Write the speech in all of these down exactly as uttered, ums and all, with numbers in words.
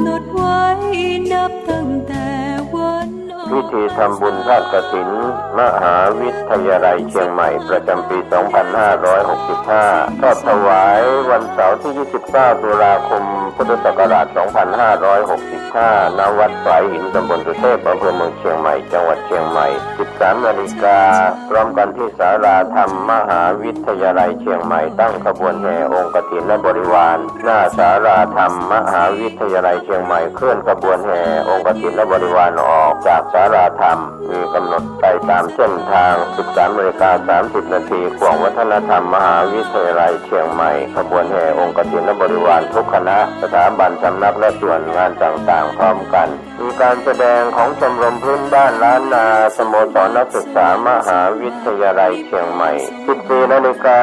หนดไว้นับตั้งแต่วันออก พิธีทำบุญทอดกฐินมหาวิทยาลัยเชียงใหม่ประจำปี สองพันห้าร้อยหกสิบห้า ทอดถวายวันเสาร์ที่ ยี่สิบเก้า ตุลาคม พุทธศักราช สองพันห้าร้อยหกสิบห้า ณ วัดฝายหิน ตำบลสุเทพ อำเภอเมืองเชียงใหม่ จังหวัดเชียงใหม่ สิบสาม นาฬิกา พร้อมกันที่ศาลาธรรมมหาวิทยาลัยเชียงใหม่ ตั้งขบวนแห่องค์กฐินและบริวาร หน้าศาลาธรรมมหาวิทยาลัยเชียงใหม่ เคลื่อนขบวนแห่องค์กฐินและบริวารออกจากศาลาธรรม มีกำหนดไปตามเส้นทาง สิบสาม นาฬิกา สามสิบ นาที ข่วงวัฒนธรรมมหาวิทยาลัยเชียงใหม่ ขบวนแห่องค์กฐินและบริวารทุกคณะ สถาบัน สำนัก และส่วนงานต่างๆ พร้อมกัน มีการแสดงของชมรมพื้นบ้านล้านนา สโมสรนักศึกษามหาวิทยาลัยเชียงใหม่ สิบสี่ นาฬิกา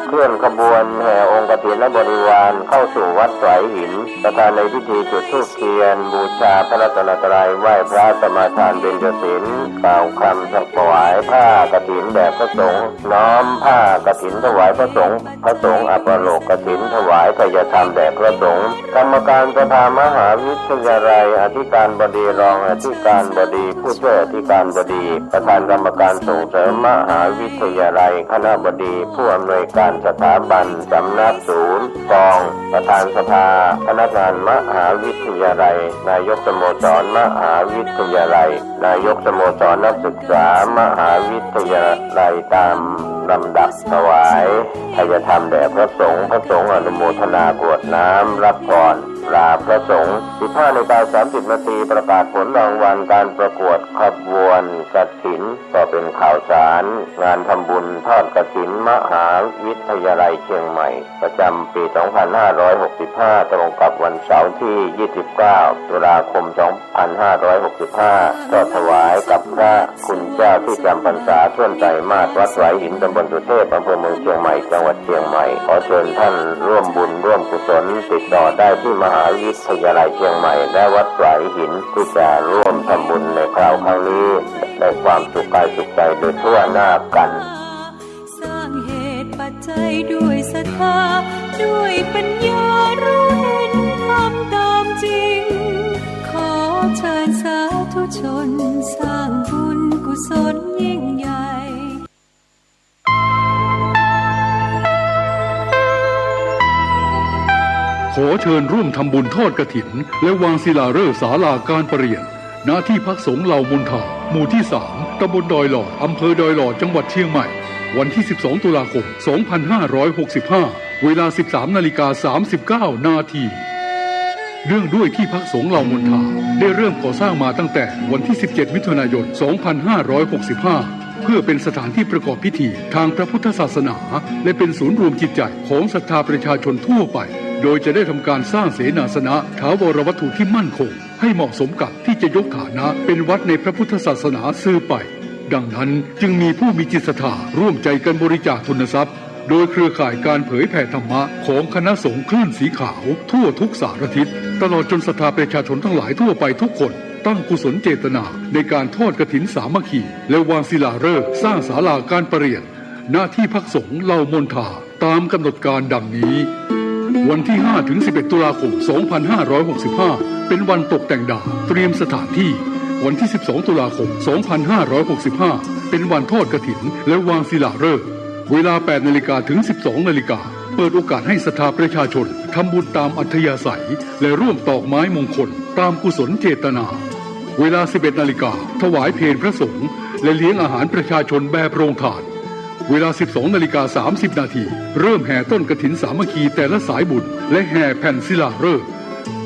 เคลื่อนขบวนแห่องค์กฐินและบริวารเข้าสู่วัดฝายหิน ประธานในพิธีจุดธูปเทียน บูชาพระรัตนตรัย ไหว้พระสมาทานเบญจศีล กล่าวคำถวายผ้ากฐินแด่พระสงฆ์ น้อมผ้ากฐินถวายพระสงฆ์ พระสงฆ์อัปโลกกฐินถวายไทยธรรมแด่พระสงฆ์ กรรมการสภามหาวิทยาลัย อธิการบดี รองอธิการบดี ผู้ช่วยอธิการบดี ประธานกรรมการส่งเสริมมหาวิทยาลัย คณบดี ผู้อำนวยการสถาบัน สำนัก ศูนย์ กอง ประธานสภาพนักงานมหาวิทยาลัย นายกสโมสรมหาวิทยาลัย นายกสโมสรนักศึกษามหาวิทยาลัย ตามลำดับถวายไทยธรรมแด่พระสงฆ์ พระสงฆ์อนุโมทนากรวดน้ำรับพรลาพระสงฆ์ สิบห้า นาฬิกา สามสิบ นาที ประกาศผลรางวัลการประกวดขบวนกฐิน ก็เป็นข่าวสารงานทำบุญทอดกฐินมหาวิทยาลัยเชียงใหม่ ประจำปี สองพันห้าร้อยหกสิบห้า ตรงกับวันเสาร์ที่ ยี่สิบเก้า ตุลาคม สองพันห้าร้อยหกสิบห้า ทอดถวายกับพระคุณเจ้าที่จำพรรษาถ้วนไตรมาส วัดฝายหิน ตำบลสุเทพ อำเภอเมืองเชียงใหม่ จังหวัดเชียงใหม่ ขอเชิญท่านร่วมบุญร่วมกุศล ติดต่อได้ที่มหาวิทยาลัยเชียงใหม่ และวัดฝายหิน ที่จะร่วมทำบุญในคราวครั้งนี้ ได้ความสุขกายสุขใจโดยทั่วหน้ากัน สร้างเหตุปัจจัยด้วยศรัทธา ด้วยปัญญารู้เห็นธรรมตามจริง ขอเชิญสาธุชนสร้างบุญกุศลยิ่งใหญ่ ขอเชิญร่วมทำบุญทอดกฐิน และวางศิลาฤกษ์ศาลาการประเรียน ณ ที่พักสงฆ์เหล่ามนทา หมู่ที่สาม ตำบลดอยหลอด อำเภอดอยหลอด จังหวัดเชียงใหม่ วันที่ สิบสอง ตุลาคม สองพันห้าร้อยหกสิบห้า เวลา สิบสาม นาฬิกา สามสิบเก้า นาที เนื่องด้วยที่พักสงฆ์เหล่ามนทา ได้เริ่มก่อสร้างมาตั้งแต่วันที่ สิบเจ็ด มิถุนายน สองพันห้าร้อยหกสิบห้า เพื่อเป็นสถานที่ประกอบพิธีทางพระพุทธศาสนา และเป็นศูนย์รวมจิตใจของศรัทธาประชาชนทั่วไป โดยจะได้ทำการสร้างเสนาสนะ ถาวรวัตถุที่มั่นคง ให้เหมาะสมกับที่จะยกฐานะเป็นวัดในพระพุทธศาสนาสืบไป ดังนั้นจึงมีผู้มีจิตศรัทธาร่วมใจกันบริจาคทุนทรัพย์ โดยเครือข่ายการเผยแผ่ธรรมะของคณะสงฆ์คลื่นสีขาวทั่วทุกสารทิศ ตลอดจนศรัทธาประชาชนทั้งหลายทั่วไปทุกคน ตั้งกุศลเจตนาในการทอดกฐินสามัคคี และวางศิลาฤกษ์สร้างศาลาการประเรียน ณ ที่พักสงฆ์เหล่ามนทา ตามกำหนดการดังนี้ วันที่ ห้า ถึง สิบเอ็ด ตุลาคม สองพันห้าร้อยหกสิบห้า เป็นวันตกแต่งดาว เตรียมสถานที่ วันที่ สิบสอง ตุลาคม สองพันห้าร้อยหกสิบห้า เป็นวันทอดกฐิน และวางศิลาฤกษ์ เวลา แปด นาฬิกา ถึง สิบสอง นาฬิกา เปิดโอกาสให้ศรัทธาประชาชนทำบุญตามอัธยาศัย และร่วมตอกไม้มงคลตามกุศลเจตนา เวลา สิบเอ็ด นาฬิกา ถวายเพลพระสงฆ์ และเลี้ยงอาหารประชาชนแบบโรงทาน เวลา สิบสอง นาฬิกา สามสิบ นาที เริ่มแห่ต้นกฐินสามัคคีแต่ละสายบุญ และแห่แผ่นศิลาฤกษ์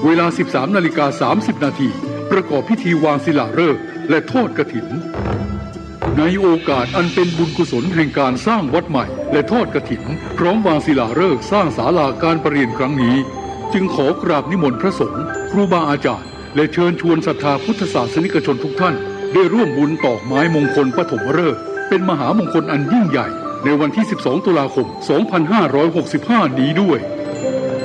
เวลา สิบสาม นาฬิกา สามสิบ นาที ประกอบพิธีวางศิลาฤกษ์ และทอดกฐิน ในโอกาสอันเป็นบุญกุศลแห่งการสร้างวัดใหม่ และทอดกฐิน พร้อมวางศิลาฤกษ์สร้างศาลาการประเรียนครั้งนี้ จึงขอกราบนิมนต์พระสงฆ์ ครูบาอาจารย์ และเชิญชวนศรัทธาพุทธศาสนิกชนทุกท่าน ได้ร่วมบุญตอกไม้มงคลปฐมฤกษ์ เป็นมหามงคลอันยิ่งใหญ่ ในวันที่ สิบสอง ตุลาคม สองพันห้าร้อยหกสิบห้า นี้ด้วย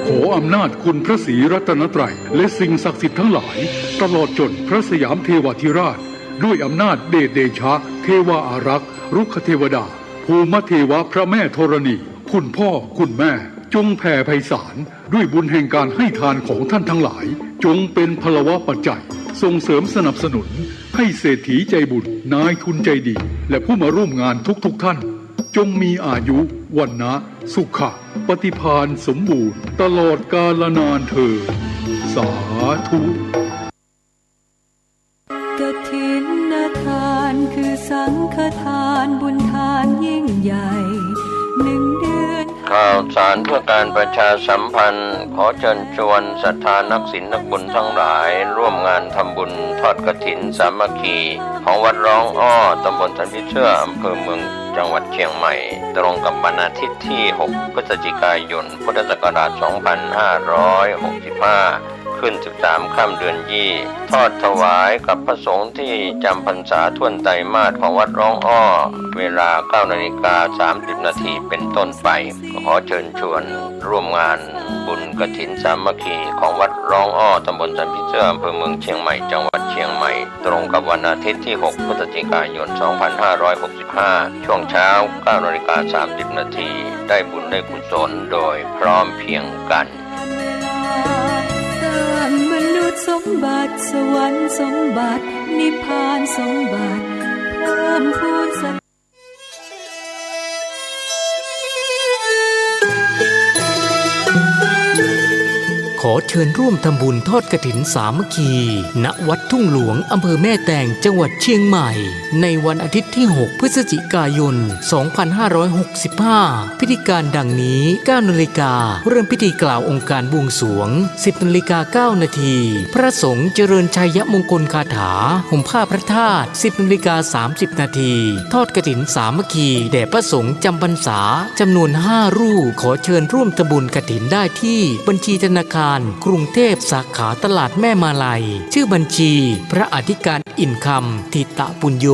ขออำนาจคุณพระศรีรัตนตรัย และสิ่งศักดิ์สิทธิ์ทั้งหลาย ตลอดจนพระสยามเทวาธิราช ด้วยอำนาจเดชเดชะ เทวาอารักษ์ รุกขเทวดา ภูมิเทวะ พระแม่ธรณี คุณพ่อ คุณแม่ จงแผ่ไพศาล ด้วยบุญแห่งการให้ทานของท่านทั้งหลาย จงเป็นพลวปัจจัยส่งเสริมสนับสนุนให้เศรษฐีใจบุญ นายทุนใจดี และผู้มาร่วมงานทุกๆท่าน จงมีอายุ วรรณะ สุขะ ปฏิภาณสมบูรณ์ ตลอดกาลนานเทอญ สาธุ กฐินทานคือสังฆทานบุญทานยิ่งใหญ่ หนึ่งเดือน ข่าวสารเพื่อการประชาสัมพันธ์ ขอเชิญชวนศรัทธานักศีลนักบุญทั้งหลาย ร่วมงานทำบุญทอดกฐินสามัคคี ของวัดร้องอ้อ ตำบลสันผีเสื้อ อำเภอเมือง จังหวัดเชียงใหม่ ตรงกับวันอาทิตย์ที่หกพฤศจิกายน พุทธศักราชสองพันห้าร้อยหกสิบห้า ขึ้นสิบสามค่ำเดือนยี่ ทอดถวายกับพระสงฆ์ที่จำพรรษาถ้วนไตรมาสของวัดร้องอ้อ เวลาเก้านาฬิกาสามสิบนาทีเป็นต้นไป ขอเชิญชวนร่วมงานบุญกฐินสามัคคีของวัดร้องอ้อ ตำบลสันผีเสื้อ อำเภอเมืองเชียงใหม่ จังหวัดเชียงใหม่ ตรงกับวันอาทิตย์ที่หกพฤศจิกายนสองพันห้าร้อยหกสิบห้า ช่วงเช้าเก้านาฬิกาสามสิบนาที ได้บุญได้กุศลโดยพร้อมเพรียงกัน สร้างมนุษย์สมบัติ สวรรค์สมบัติ นิพพานสมบัติ เพิ่มพูนสติ ขอเชิญร่วมทำบุญทอดกฐินสามัคคี ณ วัดทุ่งหลวง อำเภอแม่แตง จังหวัดเชียงใหม่ ในวันอาทิตย์ที่หกพฤศจิกายนสองพันห้าร้อยหกสิบห้า พิธีการดังนี้ เก้านาฬิกา เริ่มพิธีกล่าวองค์การบวงสรวง สิบนาฬิกาเก้านาที พระสงฆ์เจริญชัยมงคลคาถา ห่มผ้าพระธาตุ สิบนาฬิกาสามสิบนาที ทอดกฐินสามัคคี แด่พระสงฆ์จำพรรษา จำนวนห้ารูป ขอเชิญร่วมทำบุญกฐินได้ที่บัญชีธนาคารกรุงเทพ สาขาตลาดแม่มาลัย ชื่อบัญชี พระอธิการ อินคำ ถิตปุญโญ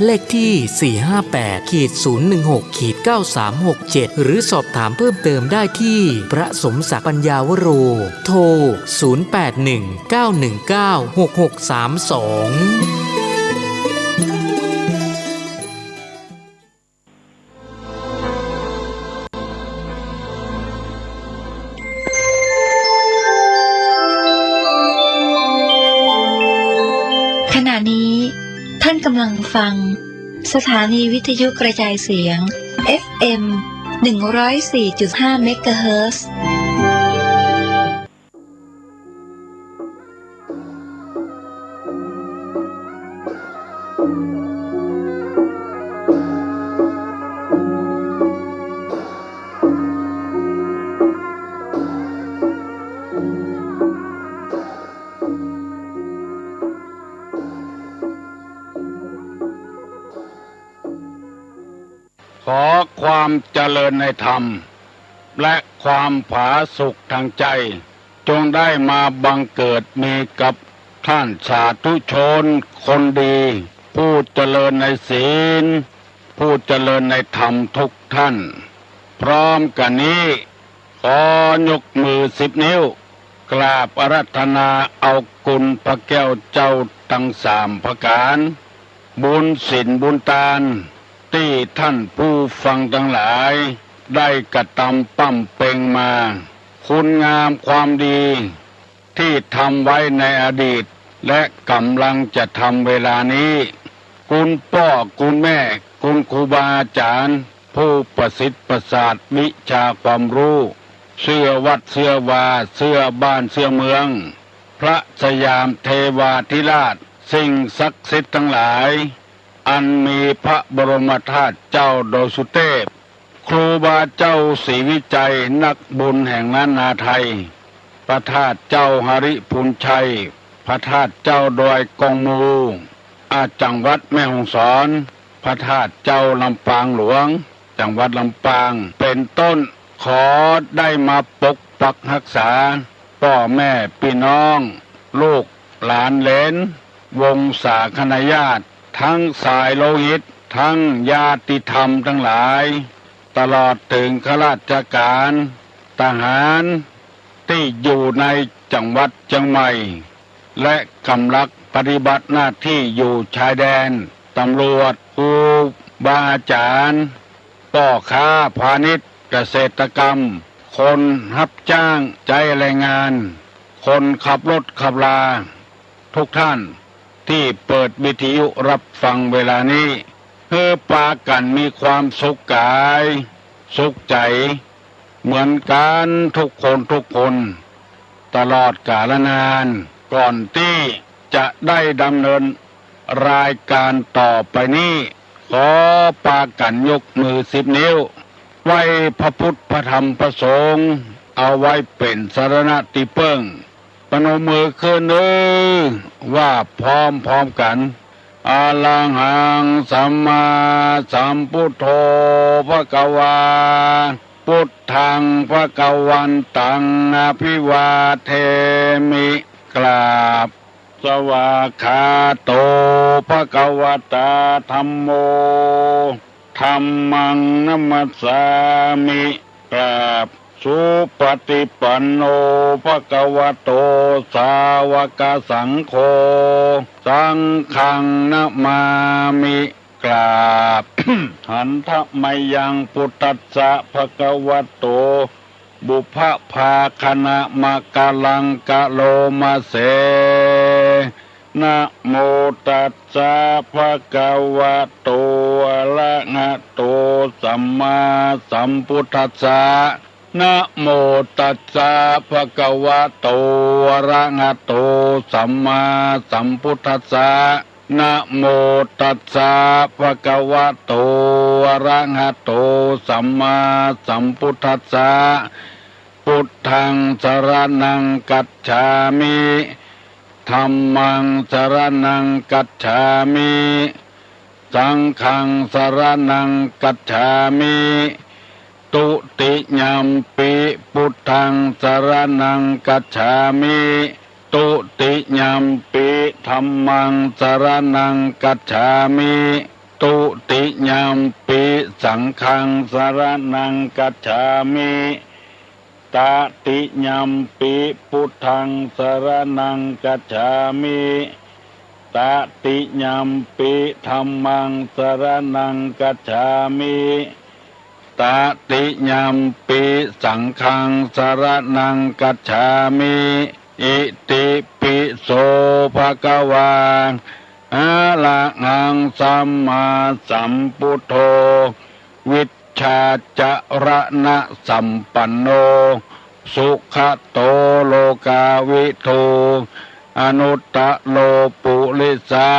เลขที่ สี่ห้าแปด ขีด ศูนย์หนึ่งหก ขีด เก้าสามหกเจ็ด หรือสอบถามเพิ่มเติมได้ที่ พระสมศักดิ์ ปัญญาวโร โทร ศูนย์แปดหนึ่ง เก้าหนึ่งเก้า หกหกสามสอง ขณะนี้ท่านกำลังฟังสถานีวิทยุกระจายเสียง เอฟเอ็ม หนึ่งร้อยสี่จุดห้า เมกะเฮิรตซ์ ขอความเจริญในธรรม และความผาสุกทางใจ จงได้มาบังเกิดมีกับท่านสาธุชนคนดี ผู้เจริญในศีล ผู้เจริญในธรรมทุกท่าน พร้อมกันนี้ ขอยกมือสิบนิ้ว กราบอาราธนาเอาคุณพระแก้วเจ้าทั้งสามประการ บุญศีลบุญตาน ตี้ท่านผู้ฟังทั้งหลาย ได้กระตำปำเป็งมา คุณงามความดี ตี้ทำไว้ในอดีต และก๋ำลังจะทำเวลานี้ คุณป้อคุณแม่ คุณครูบาอาจ๋ารย์ ผู้ประสิทธิ์ประสาทวิชาความฮู้ เสื้อวัดเสื้อวา เสื้อบ้านเสื้อเมือง พระสยามเทวาธิราช สิ่งศักดิ์สิทธิ์ทั้งหลาย อันมีพระบรมธาตุเจ้าดอยสุเทพ ครูบาเจ้าศรีวิชัยนักบุญแห่งล้านนาไทย พระธาตุเจ้าหริภุญชัย พระธาตุเจ้าดอยกองมู อา จังหวัดแม่ฮ่องสอน พระธาตุเจ้าลำปางหลวง จังหวัดลำปาง เป็นต้น ขอได้มาปกปักฮักษา ป้อแม่ปี้น้อง ลูกหลานเหลน วงศาคณาญาติ ทั้งสายโลหิต ทั้งญาติธรรมทั้งหลาย ตลอดเถิงข้าราชก๋าน ทหาร ตี้อยู่ในจังหวัดเจียงใหม่ และก๋ำลังปฏิบัติหน้าตี้อยู่ชายแดน ตำรวจ ครูบาอาจ๋ารย์ ป้อค้าพาณิชย์ เกษตรกรรม คนฮับจ้างใจ๊แรงงาน คนขับรถขับราทุกท่านตี้เปิดวิทยุฮับฟังเวลานี้ หื้อปากั๋นมีความสุขก๋าย สุขใจ๋ เหมือนกั๋นทุกคนทุกคน ตลอดกาลนาน ก่อนตี้จะได้ดำเนินรายก๋านต่อไปนี้ ขอปากั๋นยกมือสิบนิ้ว ไหว้พระพุทธพระธรรมพระสงฆ์ เอาไว้เป๋นสรณะตี้เปิ้ง ปนมมือขึ้นเน่อ ว่าพร้อมๆ กั๋น อะระหังสัมมาสัมพุทโธภะคะวา พุทธังภะคะวันตังอะภิวาเทมิ กราบ สวากขาโตภะคะวะตาธัมโม ธัมมังนะมัสสามิ กราบ สุปะฏิปันโนภะคะวะโต สาวกสังโฆ สังฆังนะมามิ กราบ หันทะมะยัง พุทธัสสะภะคะวะโต ปุพพะภาคะนะมะกะลังกะโลมะเส นะโมตัสสะภะคะวะโต อะระหะโต สัมมาสัมพุทธัสสะ นะโมตัสสะภะคะวะโต อะระหะโต สัมมาสัมพุทธัสสะ นะโมตัสสะภะคะวะโต อะระหะโต สัมมาสัมพุทธัสสะ พุทธังสรณังคัจฉามิ ธัมมังสรณังคัจฉามิ สังฆังสรณังคัจฉามิ ทุติยัมปิ พุทธังสรณังคัจฉามิ ทุติยัมปิ ธัมมังสรณังคัจฉามิ ทุติยัมปิ สังฆังสรณังคัจฉามิ ตติยัมปิ พุทธังสรณังคัจฉามิ ตติยัมปิ ธัมมังสรณังคัจฉามิ ตติยัมปิ สังฆังสรณังคัจฉามิ อิติปิโสภะคะวา อะระหังสัมมาสัมพุทโธ วิชชาจรณะสัมปันโน สุขะโตโลกาวิทู อนุตตะโรปุริสะ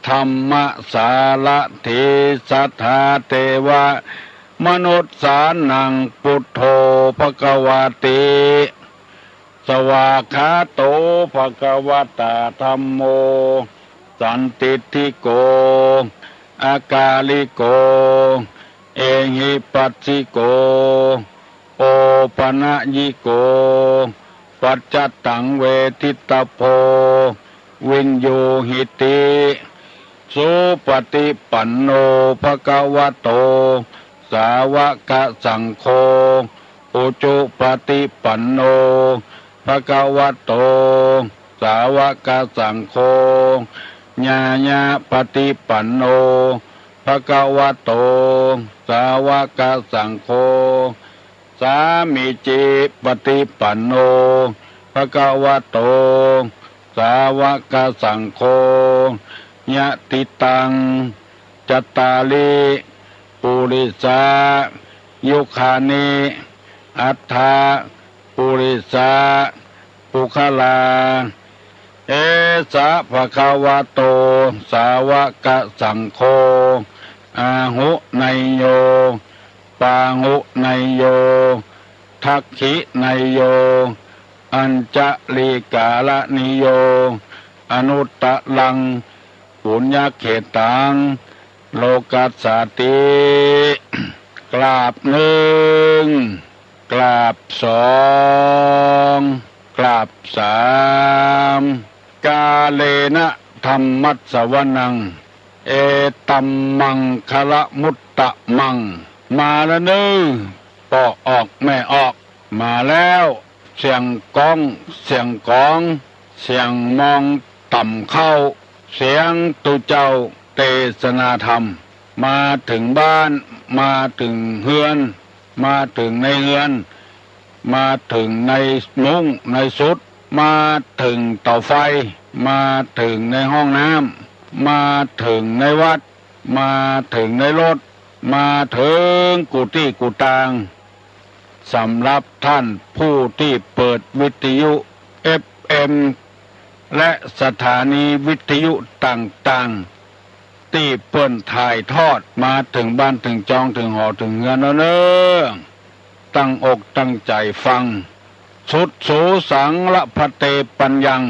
ธัมมะสารถี สัทธาเทวะมนุสสานัง พุทโธภะคะวาติ สวากขาโตภะคะวะตาธัมโม สันทิฏฐิโก อากาลิโก เอหิปัสสิโก โอปะนะยิโก ปัจจตังเวทิตะโพ วิญญูหิติ สุปะฏิปันโนภะคะวะโต สาวะกะสังโฆ อุจุปะฏิปันโนภะคะวะโต สาวะกะสังโฆ ญาญาปะฏิปันโนภะคะวะโต สาวะกะสังโฆ สามีจิปะฏิปันโนภะคะวะโต สาวะกะสังโฆ ยะติตัง จัตตาริ ปุริสา ยุคานิ อัฏฐะ ปุริสา ปุคคลา เอสะภะคะวะโต สาวะกะสังโฆ อาหุเนยโย ปาหุเนยโย ทักขิเนยโย อัญชลีกาละนิโย อนุตตะรัง ปุญญาเขตัง โลกัสสาติ กราบนึ่ง กราบสอง กราบสาม กาเลนะธัมมัสสวนัง เอตัมมังคะละมุตตะมัง มาละเน่อ ป้อออกแม่ออก มาแล้ว เสียงก้อง เสียงก๋อง เสียงมองต่ำเข้า เสียงตุ๊เจ้าเตสนาธรรม มาเถิงบ้าน มาเถิงเฮือน มาเถิงในเฮือน มาเถิงในมุ้งในสุด มาเถิงเต๋าไฟ มาเถิงในห้องน้ำ มาเถิงในวัด มาเถิงในรถ มาเถิงกู้ตี้กู้ตาง สำหรับต้านผู้ตี้เปิดวิทยุ เอฟเอ็ม และสถานีวิทยุต่างๆ ตี้เปิ้นถ่ายทอดมาเถิงบ้านเถิงจองเถิงหอเถิงเฮือนแล้วเน่อ ตั้งอกตั้งใจ๋ฟัง สุดสูสังละพะเตปัญญัง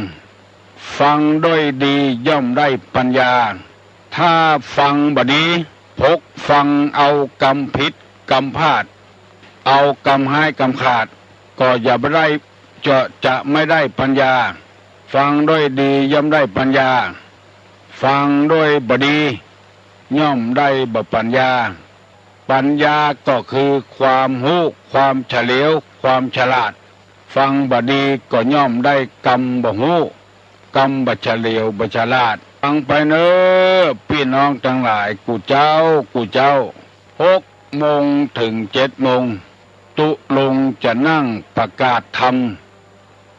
ฟังด้วยดีย่อมได้ปัญญา ถ้าฟังบ่ดี พกฟังเอากำผิดกำพลาด เอากำฮ้ายกำขาด ก็จะบ่ได้ จะ จะไม่ได้ปัญญา ฟังด้วยดีย่อมได้ปัญญา ฟังด้วยบ่ดี ย่อมได้บ่ปัญญา ปัญญาก็คือความฮู้ ความเฉลียว ความฉลาด ฟังบ่ดีก็ย่อมได้กำบ่ฮู้ กำบ่เฉลียวบ่ฉลาด ฟังไปเน่อปี้น้องตังหลาย กู้เจ๊า กู้เจ๊า หกโมงเถิงเจ็ดโมง ตุ๊ลุงจะนั่งประกาศธรรม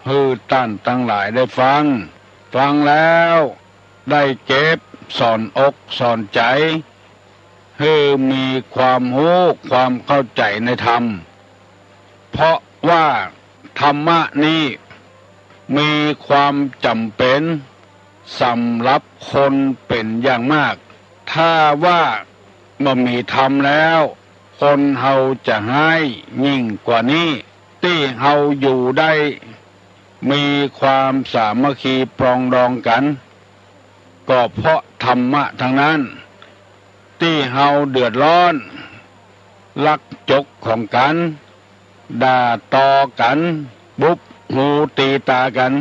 หื้อต้านตังหลายได้ฟัง ฟังแล้วได้เก็บสอนอกสอนใจ๋ หื้อมีความฮู้ความเข้าใจ๋ในธรรม เพราะว่าธรรมะนี้มีความจ๋ำเป๋นสำหรับคนเป๋นอย่างมาก ถ้าว่าบ่มีธรรมแล้ว คนเฮาจะฮ้ายยิ่งกว่านี้ ตี้เฮาอยู่ได้ มีความสามัคคีปรองดองกั๋น ก็เพราะธรรมะตังนั้น ตี้เฮาเดือดร้อน ลักจกของกั๋น ด่าตอกั๋น บุบหูตี๋ต๋ากั๋น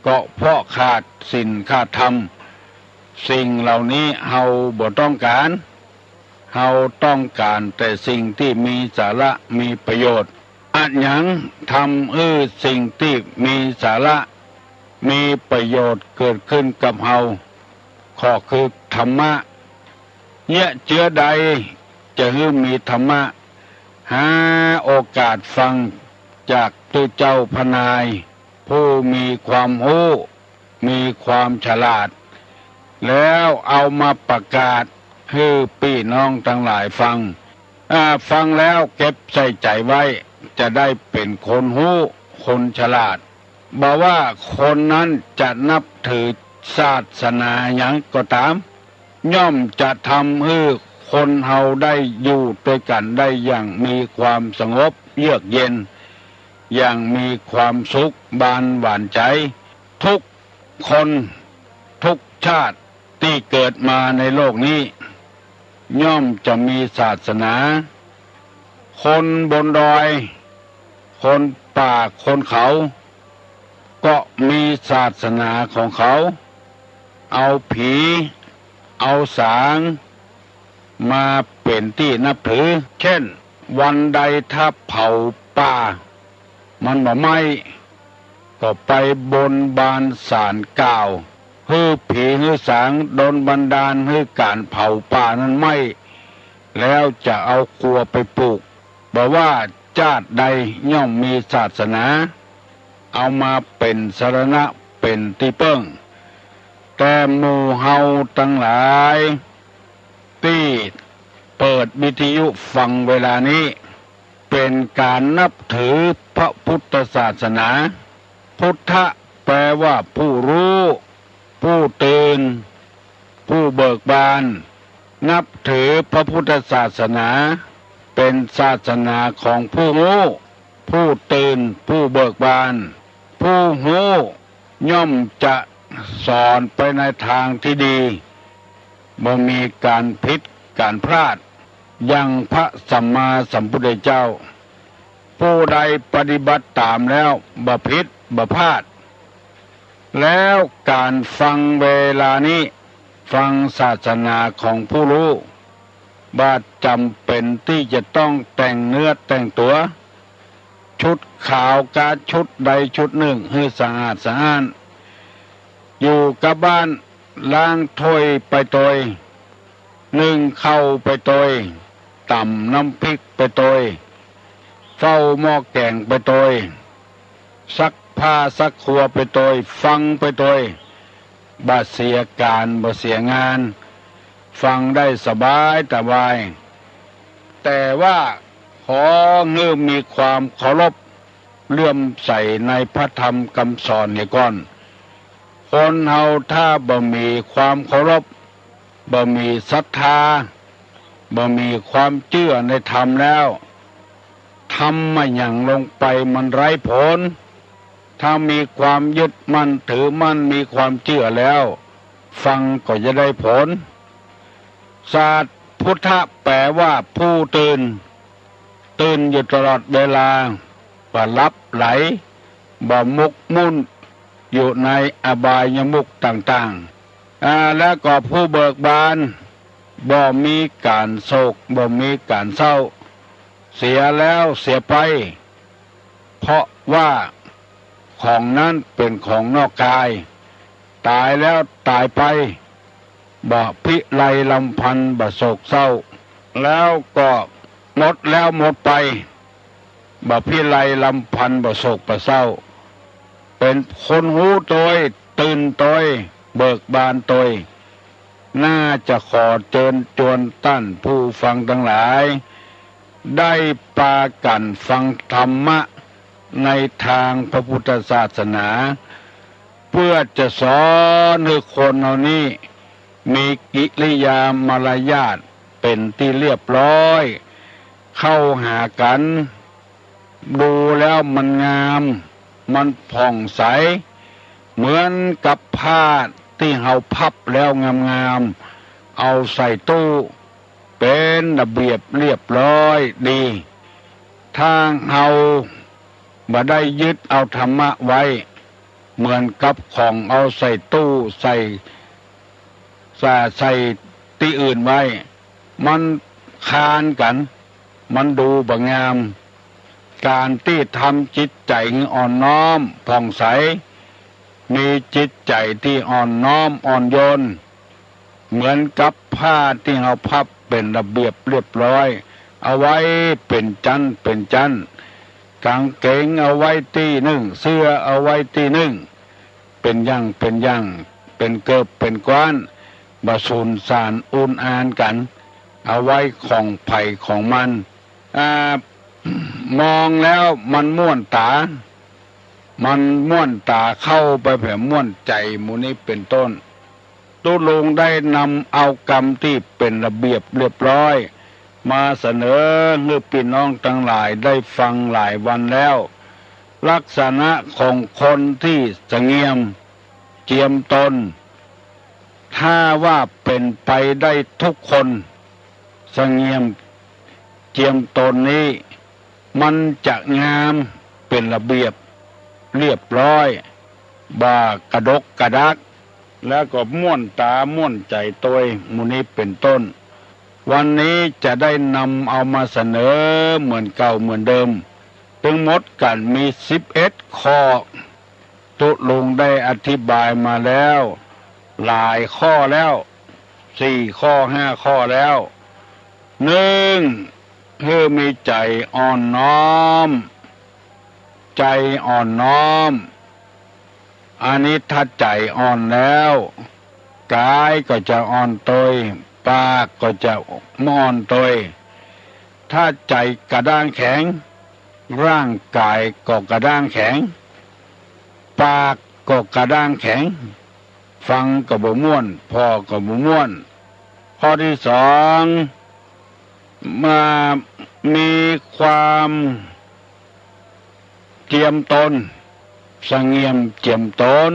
ก็เพราะขาดศีลขาดธรรม สิ่งเหล่านี้เฮาบ่ต้องก๋าน เฮาต้องก๋านแต่สิ่งตี้มีสาระมีประโยชน์ อะหยังทำหื้อสิ่งตี้มีสาระมีประโยชน์เกิดขึ้นกับเฮา ก็คือธรรมะ เยียะเจื้อใดจะหื้อมีธรรมะ หาโอกาสฟังจากตุ๊เจ้าพระนาย ผู้มีความฮู้ มีความฉลาด แล้วเอามาประกาศหื้อปี้น้องตังหลายฟัง อ่า ฟังแล้วเก็บใส่ใจ๋ไว้ จะได้เป๋นคนฮู้ คนฉลาด บ่ว่าคนนั้นจะนับถือศาสนาหยังก็ต๋าม ย่อมจะทำหื้อคนเฮาได้อยู่ตวยกั๋นได้อย่างมีความสงบเยือกเย็น อย่างมีความสุขบานหวานใจ๋ ทุกคน ทุกชาติตี้เกิดมาในโลกนี้ ย่อมจะมีศาสนา คนบนดอย คนป่า คนเขา ก็มีศาสนาของเขา เอาผี เอาสาง มาเป๋นตี้นับถือ เช่น วันใดถ้าเผาป่า มันบ่ไหม้ ก็ไปบนบานศาลกล่าว หื้อผีหื้อสางดลบันดาลหื้อก๋านเผาป่านั้นไหม้ แล้วจะเอาครัวไปปลูก บ่ว่าจาติใดย่อมมีศาสนา เอามาเป๋นสรณะเป๋นตี้เปิ้ง แต่หมู่เฮาตังหลายตี้เปิดวิทยุฟังเวลานี้ เป๋นก๋านนับถือพระพุทธศาสนา พุทธะแปลว่าผู้ฮู้ ผู้ตื่น ผู้เบิกบาน นับถือพระพุทธศาสนา เป๋นศาสนาของผู้ฮู้ ผู้ตื่น ผู้เบิกบาน ผู้ฮู้ย่อมจะสอนไปในตางตี้ดี บ่มีก๋านผิดก๋านพลาด อย่างพระสัมมาสัมพุทธเจ้า ผู้ใดปฏิบัติต๋ามแล้วบ่ผิดบ่พลาด แล้วก๋านฟังเวลานี้ ฟังศาสนาของผู้ฮู้ บ่จ๋ำเป๋นตี้จะต้องแต่งเนื้อแต่งตั๋ว ชุดขาวกาชุดใดชุดนึ่งหื้อสะอาดสะอ้าน อยู่กับบ้าน ล้างถ้วยไปตวย นึ่งข้าวไปตวย ต๋ำน้ำพริกไปตวย เฝ้าหม้อแก๋งไปตวย ซัก ผ้าสักคัวไปตวย ฟังไปตวย บ่เสียก๋าน บ่เสียงาน ฟังได้สบายสบาย แต่ว่าขอหื้อมีความเคารพเลื่อมใสในพระธรรมกำสอนเหียก่อน คนเฮาถ้าบ่มีความเคารพ บ่มีศรัทธา บ่มีความเจื้อในธรรมแล้ว ทำอะหยังลงไปมันไร้ผล ถ้ามีความยึดมั่นถือมั่น มีความเจื้อแล้ว ฟังก็จะได้ผล ศาสตร์พุทธะแปลว่าผู้ตื่น ตื่นอยู่ตลอดเวลา บ่หลับไหล บ่หมกมุ่นอยู่ในอบายมุขต่างๆ อ่า แล้วก็ผู้เบิกบาน บ่มีก๋านโศก บ่มีก๋านเศร้า เสียแล้วเสียไป เพราะว่าของนั้นเป๋นของนอกกาย ต๋ายแล้วต๋ายไป บ่พิไรรำพัน บ่โศกเศร้า แล้วก็หมดแล้วหมดไป บ่พิไรรำพัน บ่โศกบ่เศร้า เป๋นคนฮู้ตวย ตื่นตวย เบิกบานตวย น่าจะขอเจิญจวนต้านผู้ฟังตังหลาย ได้ปากั๋นฟังธรรมะในตางพระพุทธศาสนา เปื้อจะสอนหื้อคนเฮานี้มีกิริยามารยาทเป๋นตี้เรียบร้อย เข้าหากั๋น ดูแล้วมันงาม มันผ่องใส เหมือนกับผ้าตี้เฮาพับแล้วงามๆ เอาใส่ตู้ เป๋นระเบียบเรียบร้อยดี ถ้าเฮาบ่ได้ยึดเอาธรรมะไว้ เหมือนกับของเอาใส่ตู้ ใส่ ใส่ ใส่ตี้อื่นไว้ มันคานกั๋น มันดูบ่งาม ก๋านตี้ทำจิตใจ๋หื้ออ่อนน้อมผ่องใส มีจิตใจ๋ตี้อ่อนน้อมอ่อนโยน เหมือนกับผ้าตี้เฮาพับเป๋นระเบียบเรียบร้อย เอาไว้เป๋นจั๊นเป๋นจั๊น ก๋างเก๋งเอาไว้ตี้นึ่ง เสื้อเอาไว้ตี้นึ่ง เป๋นอย่างเป๋นอย่าง เป๋นเกิบเป๋นก๊าน บ่สูญสานอุนอานกั๋น เอาไว้ของใผของมัน อ่า มองแล้วมันม่วนต๋า มันม่วนต๋า เข้าไปแผลม่วนใจ๋ หมู่นี้เป๋นต้น ตุ๊ลุงได้นำเอากำตี้เป๋นระเบียบเรียบร้อย มาเสนอหื้อปี้น้องตังหลายได้ฟังหลายวันแล้ว ลักษณะของคนตี้สะเงียมเจียมตน ถ้าว่าเป๋นไปได้ทุกคน สะเงียมเจียมตนนี้ มันจะงามเป๋นระเบียบเรียบร้อย บ่กระดกกระดัก แล้วก็ม่วนต๋าม่วนใจ๋ตวย หมู่นี้เป๋นต้น วันนี้จะได้นำเอามาเสนอเหมือนเก่าเหมือนเดิม ตึงหมดกั๋นมีสิบเอ็ดข้อ ตุ๊ลุงได้อธิบายมาแล้วหลายข้อแล้ว สี่ข้อห้าข้อแล้ว นึ่ง หื้อมีใจ๋อ่อนน้อม ใจ๋อ่อนน้อม อันนี้ถ้าใจ๋อ่อนแล้ว ก๋ายก็จะอ่อนตวย ปากก็จะอ่อนตวย ถ้าใจ๋กระด้างแข็ง ร่างก๋ายก็กระด้างแข็ง ปากก็กระด้างแข็ง ฟังก็บ่ม่วน ผ่อก็บ่ม่วน ข้อตี้สอง มามีความเจียมตน สะเงียมเจียมตน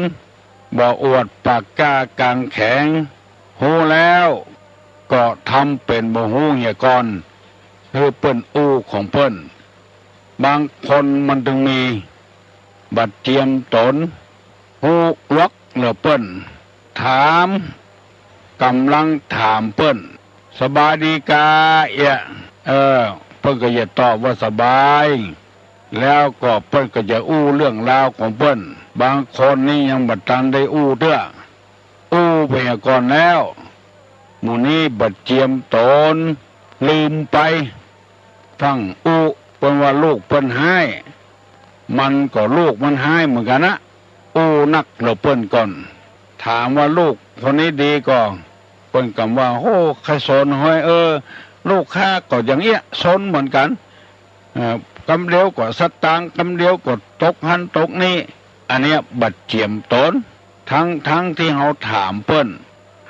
บ่อวดปากกล้ากางแข็ง ฮู้แล้วก็ทำเป๋นบ่ฮู้เหียก่อน หื้อเปิ้นอู้ของเปิ้น บางคนมันตึงมี บ่เจียมตน ฮู้ลอกเหลือเปิ้น ถาม ก่ำลังถามเปิ้น สบายดีกาเอียะ เออ เปิ้นก็จะตอบว่าสบาย แล้วก็เปิ้นก็จะอู้เรื่องราวของเปิ้น บางคนนี้ยังบ่ตันได้อู้เตื้อ อู้ไปก่อนแล้ว หมู่นี้บ่เจียมตน ลืมไป ฟั่งอู้ เปิ้นว่าลูกเปิ้นฮ้าย มันก็ลูกมันฮ้ายเหมือนกั๋นนะ อู้นักเหลือเปิ้นก่อน ถามว่าลูกคนนี้ดีก่อ เปิ้นกำว่า โอ้ ใค่สนหอย เออ ลูกข้าก็อย่างเอี้ย สนเหมือนกั๋น เอ่อ กำเดียวก็สตางค์ กำเดียวก็ตกหั้นตกนี้ อันเนี้ยบ่เจียมต๋น ตึงตึงตี้เฮาถามเปิ้น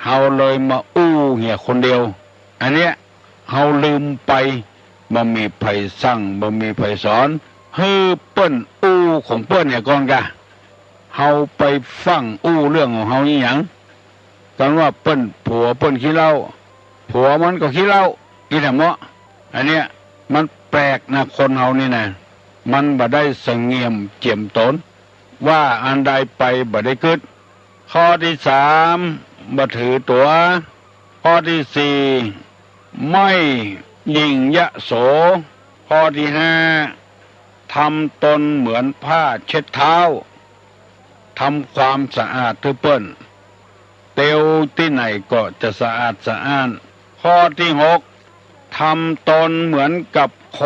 เฮาเลยมาอู้เหียคนเดียว อันเนี้ยเฮาลืมไป บ่มีใผสั่ง บ่มีใผสอน หื้อเปิ้นอู้ของเปิ้นเหียก่อนกา เฮาไปฟั่งอู้เรื่องของเฮาอี้หยัง กั๋นว่าเปิ้นผัวเปิ้นขี้เหล้า ผัวมันก็ขี้เหล้า อี้แหละเมาะ อันเนี้ยมันแปลกนะ คนเฮานี่นะ มันบ่ได้สงเงียมเจียมต๋น ว่าอันใดไปบ่ได้กึ๊ด ข้อตี้สาม บ่ถือตั๋ว ข้อตี้สี่ ไม่หยิ่งยโส ข้อตี้ห้า ทำตนเหมือนผ้าเช็ดเท้า ทำความสะอาดหื้อเปิ้น เตียวตี้ไหนก็จะสะอาดสะอ้าน ข้อตี้หก ทำตนเหมือนกับโค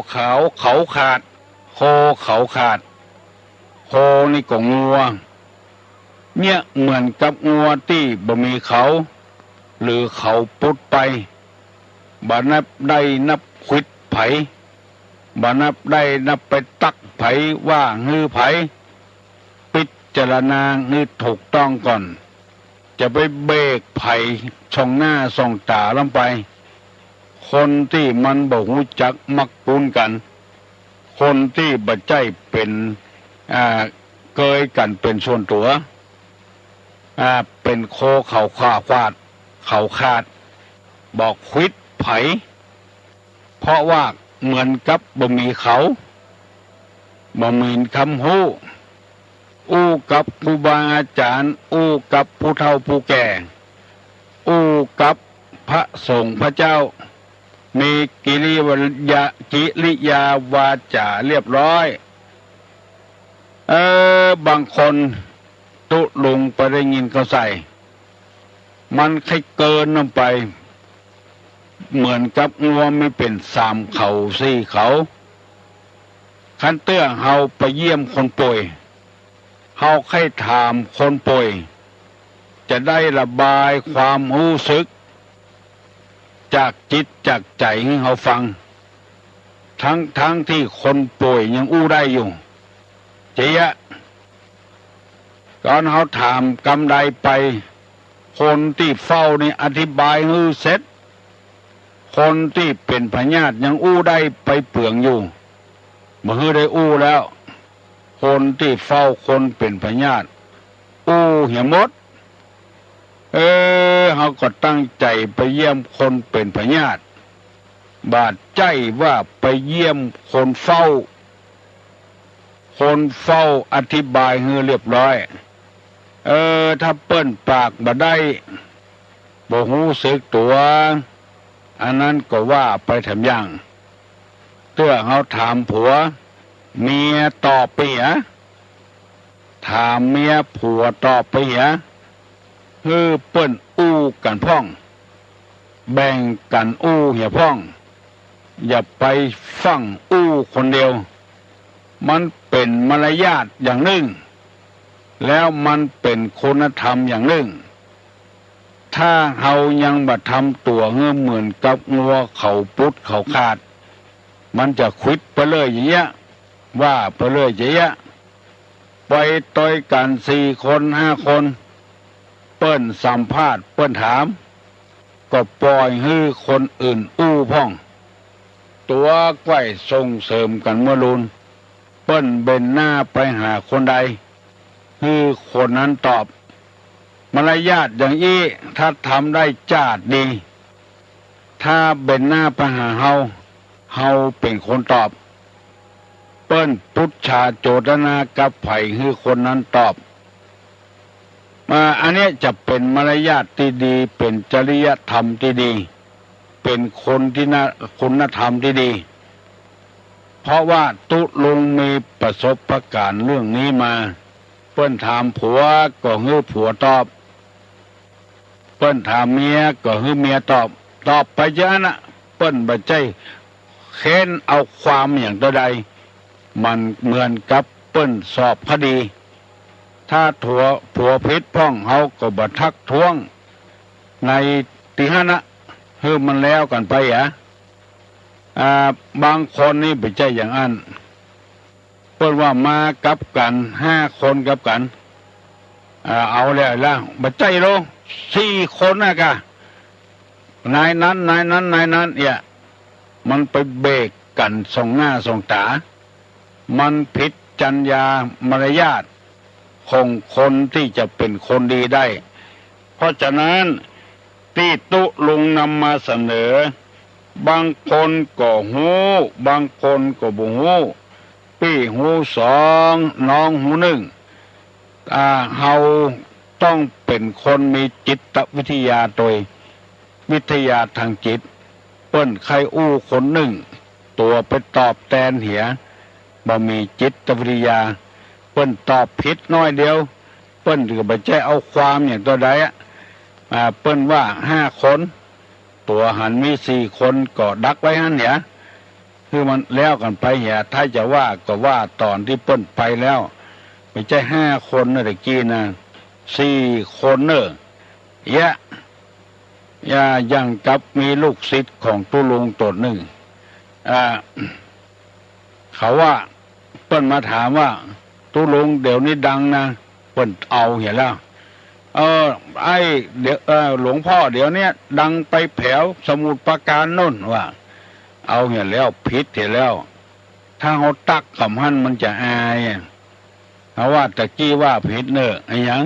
เขาเขาขาด โคเขาขาด โคนี่ก็งัว เนี่ยเหมือนกับงัวตี้บ่มีเขา หรือเขาปุดไป บ่นับได้นับขวิดใผ บ่นับได้นับไปตั๊กใผ ว่าหื้อใผ พิจารณาหื้อถูกต้องก่อน จะไปเบรกใผส่องหน้าส่องต๋าล้ำไป คนตี้มันบ่ฮู้จักมักปูนกั๋น คนตี้บ่ใจ้เป๋น อ่า เกยกั๋นเป๋นส่วนตั๋ว อ่า เป๋นโคเขาขาด เขาขาด บ่ขวิดใผ เพราะว่าเหมือนกับบ่มีเขา บ่มีกำฮู้ อู้กับครูบาอาจ๋ารย์ อู้กับผู้เฒ่าผู้แก่ อู้กับพระสงฆ์พระเจ้า มีกิริยา กิริยาวาจ๋าเรียบร้อย เออ บางคนตุ๊ลุงไปได้ยินเขาใส่ มันใค่เกินน้ำไป เหมือนกับงัวมีเป๋นสามเขาสี่เขา คันเตื้อเฮาไปเยี่ยมคนป่วย เฮาใค่ถามคนป่วย จะได้ระบายความฮู้สึก จากจิตจากใจ๋หื้อเฮาฟัง ตึงตึงตี้คนป่วยยังอู้ได้อยู่ จะเยียะ ต๋อนเฮาถามกำใดไป คนตี้เฝ้านี่อธิบายหื้อเสร็จ คนตี้เป๋นพยาธิยังอู้ได้ไปเปืองอยู่ บ่หื้อได้อู้แล้ว คนตี้เฝ้าคนเป๋นพยาธิ อู้เหียหมด เออ เฮาก็ตั้งใจ๋ไปเยี่ยมคนเป๋นพยาธิ บ่ใจ้ว่าไปเยี่ยมคนเฝ้า คนเฝ้าอธิบายหื้อเรียบร้อย เออ ถ้าเปิ้นปากบ่ได้ บ่ฮู้สึกตั๋ว อันนั้นก็ว่าไปแถมอย่าง เตื้อเฮาถามผัว เมียตอบไปเหีย ถามเมียผัวตอบไปเหีย หื้อเปิ้นอู้กั๋นพ่อง แบ่งกั๋นอู้เหียพ่อง อย่าไปฟั่งอู้คนเดียว มันเป๋นมารยาทอย่างนึ่ง แล้วมันเป๋นคุณธรรมอย่างนึ่ง ถ้าเฮายังบ่ทำตั๋วหื้อเหมือนกับงัวเขาปุดเขาขาด มันจะขวิดไปเรื่อยอย่างเยียะ ว่าไปเรื่อยอย่างเยียะ ไปตวยกั๋นสี่คนห้าคน เปิ้นสัมภาษณ์เปิ้นถาม ก็ป่อยหื้อคนอื่นอู้พ่อง ตั๋วก้อยส่งเสริมกั๋นเมื่อลูน เปิ้นเบนหน้าไปหาคนใด หื้อคนนั้นตอบ มารยาทอย่างอี้ ถ้าทำได้จ้าดดี ถ้าเบนหน้าไปหาเฮา เฮาเป๋นคนตอบ เปิ้นปุจฉาโจตนากับใผ หื้อคนนั้นตอบ อ่า อันเนี้ยจะเป๋นมารยาทตี้ดี เป๋นจริยธรรมตี้ดี เป๋นคนตี้น่า คุณธรรมตี้ดี เพราะว่าตุ๊ลุงมีประสบการณ์เรื่องนี้มา เปิ้นถามผัวก็หื้อผัวตอบ เปิ้นถามเมียก็หื้อเมียตอบ ตอบไปจะอั้นน่ะ เปิ้นบ่ใจ้เค้นเอาความอย่างเต้าใด มันเหมือนกับเปิ้นสอบคดี ถ้าผัว ผัวผิดพ่องเฮาก็บ่ทักท้วงในตี้หั้นนะ หื้อมันแล้วกั๋นไปอะ อ่า บางคนนี่บ่ใจ้อย่างอั้น เปิ้นว่ามากับกั๋นห้าคนกับกั๋น อ่า เอาแล้วละ บ่ใจ้โล สี่คนนะกะ นายนั้น นายนั้น นายนั้น เอี่ย มันไปเบรกกั๋นส่องหน้าส่องต๋า มันผิดจรรยามารยาทของคนตี้จะเป๋นคนดีได้ เพราะฉะนั้นตี้ตุ๊ลุงนำมาเสนอ บางคนก็ฮู้ บางคนก็บ่ฮู้ ปี้ฮู้สอง น้องฮู้นึ่ง อ่า เฮาต้องเป๋นคนมีจิตวิทยาโตย วิทยาตางจิต เปิ้นใค่อู้คนนึ่ง ตั๋วไปตอบแตนเหีย บ่มีจิตวิทยา เปิ้นตอบผิดน้อยเดียว เปิ้นก็บ่ใจ้เอาความอย่างเต้าใดอะ อ่า เปิ้นว่าห้าคน ตั๋วหันมีสี่คนก็ดักไว้หั้นเหีย หื้อมันแล้วกั๋นไปเหีย ถ้าจะว่าก็ว่าต๋อนตี้เปิ้นไปแล้ว บ่ใจ้ห้าคนนะตะกี้นะ สี่คนเน่อ เอี่ย อย่า อย่างกับมีลูกศิษย์ของตุ๊ลุงต๋นนึ่ง อ่า เขาว่า เปิ้นมาถามว่า ตุ๊ลุงเดี๋ยวนี้ดังนะ เปิ้นเอาเหียแล้ว เออ ไอ้ เดี๋ยว เออ หลวงพ่อเดี๋ยวเนี้ยดังไปแผวสมุทรปราการโน่น ว่า เอาเหียแล้ว ผิดเหียแล้ว ถ้าเฮาตักกำหั้นมันจะอายอะ เฮาว่าตะกี้ว่าผิดเน่อ อะหยัง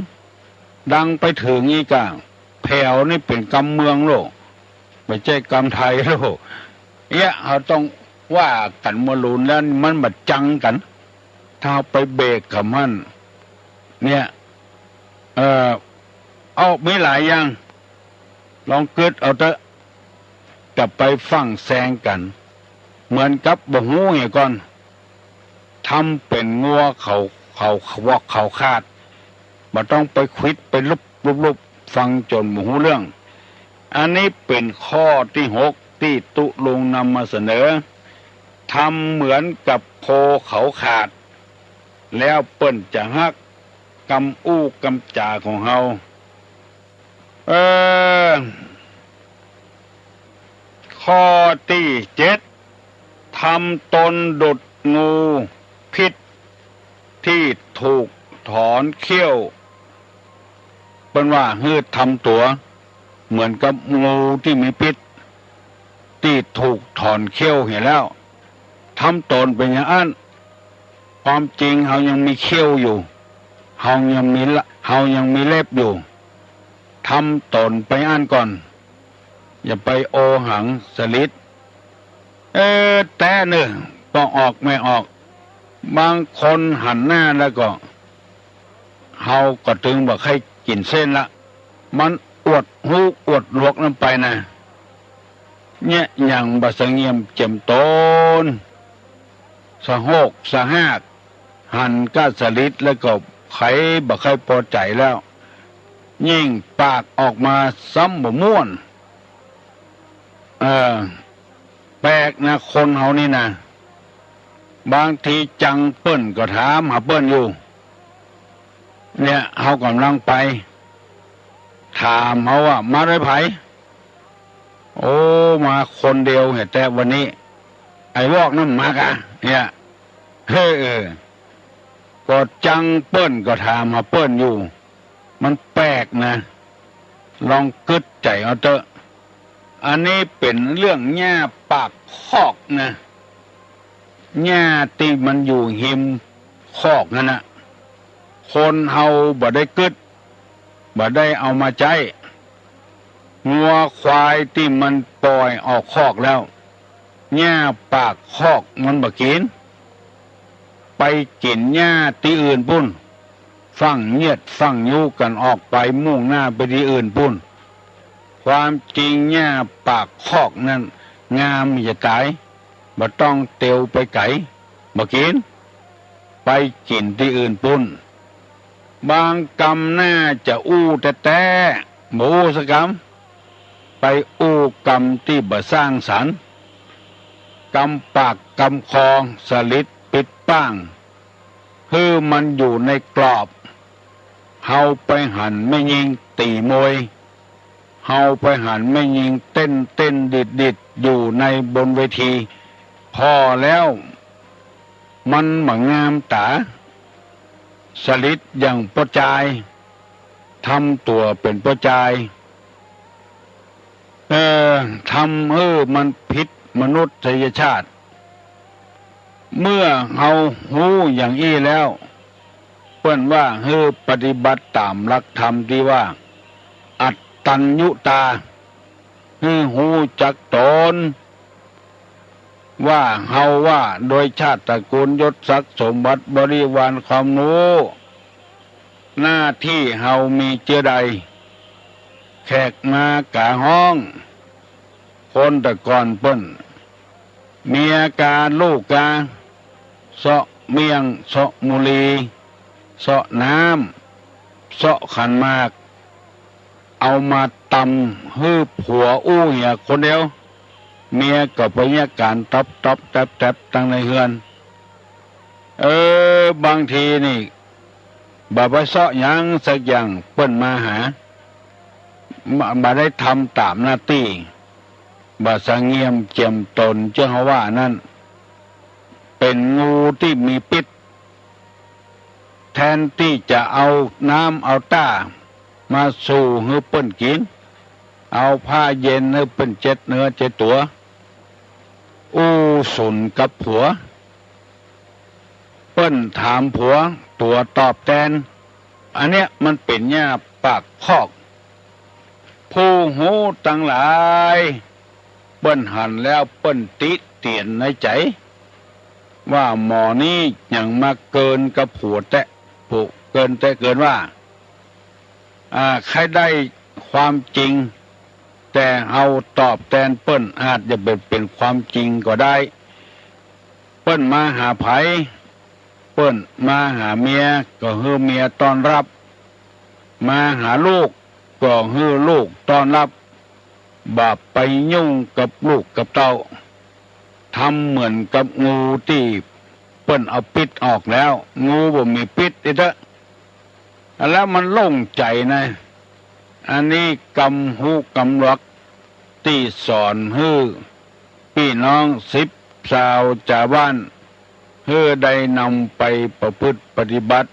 ดังไปเถิงอี้ก่า แผวนี่เป๋นกำเมืองโลก บ่ใจ้กำไทยโลก เอี่ย เฮาต้องว่ากั๋นมัวหลุนแล้วมันบ่จังกั๋น ถ้าเฮาไปเบรกกำหั้น เนี่ย เอ่อ เอา มีหลายอย่าง ลองกึ๊ดเอาเต๊อะ จะไปฟั่งแซงกั๋น เหมือนกับบ่ฮู้เหียก่อน ทำเป๋นงัวเขา เขาวอกเขาคาด บ่ต้องไปขวิดไปลุบลุบลุบ ฟังจ๋นบ่ฮู้เรื่อง อันนี้เป๋นข้อตี้หกตี้ตุ๊ลุงนำมาเสนอ ทำเหมือนกับโคเขาขาด แล้วเปิ้นจะฮักกำอู้กำจ๋าของเฮา เออ ข้อตี้เจ็ด ทำตนดุจงูพิษตี้ถูกถอนเขี้ยว เปิ้นว่าหื้อทำตั๋วเหมือนกับงูตี้มีพิษ ตี้ถูกถอนเขี้ยวเหียแล้ว ทำตนเป๋นอย่างอั้น ความจริงเฮายังมีเขี้ยวอยู่ เฮายังมีละ เฮายังมีเล็บอยู่ ทำตนไปอั้นก่อน อย่าไปโอหังสลิด เออ แต๊เน่อ ปอออกแม่ออก บางคนหันหน้าแล้วก็ เฮาก็ตึงบ่ใค่กิ๋นเส้นละ มันอวดฮู้อวดหลวกนั้นไปนะ เนี่ย อย่างบ่สะเงียมเจียมตน สะโฮกสะฮาก หันก้าสลิดแล้วก็ใค่บ่ใค่ปอใจ๋แล้ว ยิ่งปากออกมาซ้ำบ่ม่วน เออ แปลกนะ คนเฮานี่นะ บางทีจังเปิ้นก็ถามหาเปิ้นอยู่ เนี่ย เฮากำลังไป ถามเฮาว่า มาด้วยใผ โอ้ มาคนเดียวเหีย แต่วันนี้ ไอ้วอกนั้นมากะ เนี่ย เฮ้อ เออ ก็จังเปิ้นก็ถามหาเปิ้นอยู่ มันแปลกนะ ลองกึ๊ดใจ๋เอาเต๊อะ อันนี้เป๋นเรื่องหญ้าปากคอกนะ หญ้าตี้มันอยู่ฮิมคอกหั้นนะ คนเฮาบ่ได้กึ๊ด บ่ได้เอามาใจ๊ งัวควายตี้มันป่อยออกคอกแล้ว หญ้าปากคอกมันบ่กิ๋น ไปกิ๋นหญ้าตี้อื่นปู้น ฟั่งเยียดฟั่งยูกั๋นออกไปมุ่งหน้าไปตี้อื่นปู้น ความจริงหญ้าปากคอกนั้นงามจะต๋าย บ่ต้องเตียวไปไก๋ บ่กิ๋น ไปกิ๋นตี้อื่นปู้น บางกำน่าจะอู้แต๊ๆ บ่อู้สักกำ ไปอู้กำตี้บ่สร้างสรรค์ กำปากกำคอสลิด ปิดป้าง หื้อมันอยู่ในกรอบ เฮาไปหันแม่ญิงตี๋มวย เฮาไปหันแม่ญิงเต้นเต้นดีดดีดอยู่ในบนเวที ผ่อแล้ว มันบ่งามต๋า สลิดอย่างป้อจาย ทำตั๋วเป๋นป้อจาย เออ ทำหื้อมันผิดมนุษยชาติ เมื่อเฮาฮู้อย่างอี้แล้ว เปิ้นว่าหื้อปฏิบัติต๋ามหลักธรรมตี้ว่า อัตตัญญูตา หื้อฮู้จักต๋น ว่าเฮาว่า โดยชาติตระกูลยศศักดิ์สมบัติบริวารความฮู้ หน้าตี้เฮามีเจื้อใด แขกมากาฮ้อง คนแต่ก่อนเปิ้น เมียกาลูกกา เซาะเมี่ยง เซาะมุลี เซาะน้ำ เซาะขันหมาก เอามาตำหื้อผัวอู้เหียคนเดียว เมียก็ไปเยียะก๋านต๊อบต๊อบแต๊บแต๊บตังในเฮือน เออ บางทีนี่ บ่ไปเซาะหยังสักอย่าง เปิ้นมาหา บ่ บ่ได้ทำต๋ามหน้าตี้ บ่สำเนียมเจียมต๋น เจ้าเฮาว่านั้น เป๋นงูตี้มีปิ๊ษ แทนตี้จะเอาน้ำเอาต้ามาสู่หื้อเปิ้นกิ๋น เอาผ้าเย็นหื้อเปิ้นเจ็ดเนื้อเจ็ดตั๋ว อู้สุนกับผัว เปิ้นถามผัว ตั๋วตอบแตน อันเนี้ยมันเป๋นหญ้าปากคอก ผู้ฮู้ตังหลาย เปิ้นหันแล้วเปิ้นติเตียนในใจ๋ ว่าหมอนี้หยังมาเกินกับผัวแต๊ ผู้เกินแต๊เกินว่า อ่า ใค่ได้ความจริง แต่เฮาตอบแตนเปิ้นอาจจะเป๋น เป๋นความจริงก็ได้ เปิ้นมาหาใผ เปิ้นมาหาเมียก็หื้อเมียต้อนรับ มาหาลูกก็หื้อลูกต้อนรับ บ่าไปยุ่งกับลูกกับเต้า ทำเหมือนกับงูตี้เปิ้นเอาปิ๊ษออกแล้ว งูบ่มีปิ๊ษอีกเต๊อะ แล้วมันโล่งใจ๋นะ อันนี้กำฮู้กำหลักตี้สอนหื้อปี้น้องสิบซาวจาวบ้าน หื้อได้นำไปประพฤติปฏิบัติ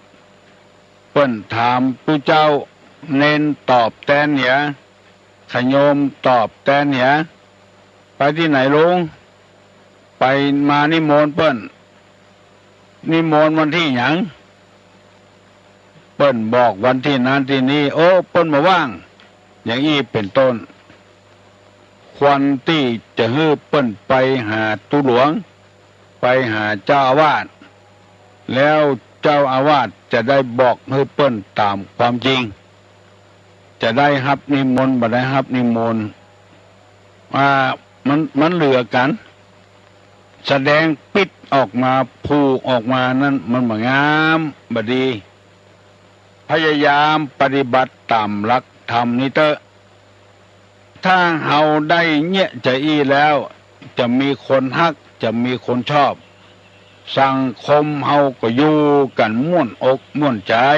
เปิ้นถามตุ๊เจ้า เณรตอบแตนเหีย ขะโยมตอบแตนเหีย ไปตี้ไหนลุง ไปมานิมนต์เปิ้น นิมนต์วันตี้หยัง เปิ้นบอกวันตี้นั้นตี้นี้ โอ้ เปิ้นบ่ว่าง อย่างอี้เป๋นต้น ควรตี้จะหื้อเปิ้นไปหาตุ๊หลวง ไปหาเจ้าอาวาส แล้วเจ้าอาวาสจะได้บอกหื้อเปิ้นต๋ามความจริง จะได้ฮับนิมนต์ บ่ได้ฮับนิมนต์ อ่า มัน มันเหลือกั๋น แสดงปิ๊ษออกมา ผูกออกมานั้นมันบ่งาม บ่ดี พยายามปฏิบัติต๋ามหลักธรรมนี้เต๊อะ ถ้าเฮาได้เยียะจาอี้แล้ว จะมีคนฮัก จะมีคนชอบ สังคมเฮาก็อยู่กั๋นม่วนอกม่วนใจ๋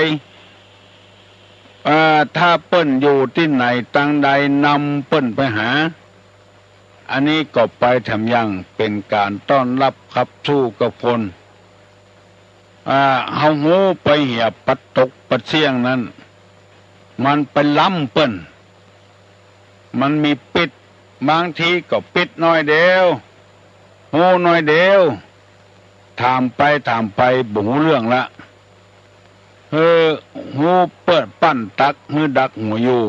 เอ่อ ถ้าเปิ้นอยู่ตี้ไหนตังใด นำเปิ้นไปหา อันนี้ก็ไปแถมยังเป๋นก๋านต้อนรับขับสู้กับคน อ่า เฮาฮู้ไปเหียปัดตกปัดเสี้ยงนั้น มันไปล้ำเปิ้น มันมีปิ๊ษ บางทีก็ปิ๊ษน้อยเดียว ฮู้น้อยเดียว ถามไปถามไปบ่ฮู้เรื่องละ เออ ฮู้เปิ้นปั้นตั๊กหื้อดักหัวอยู่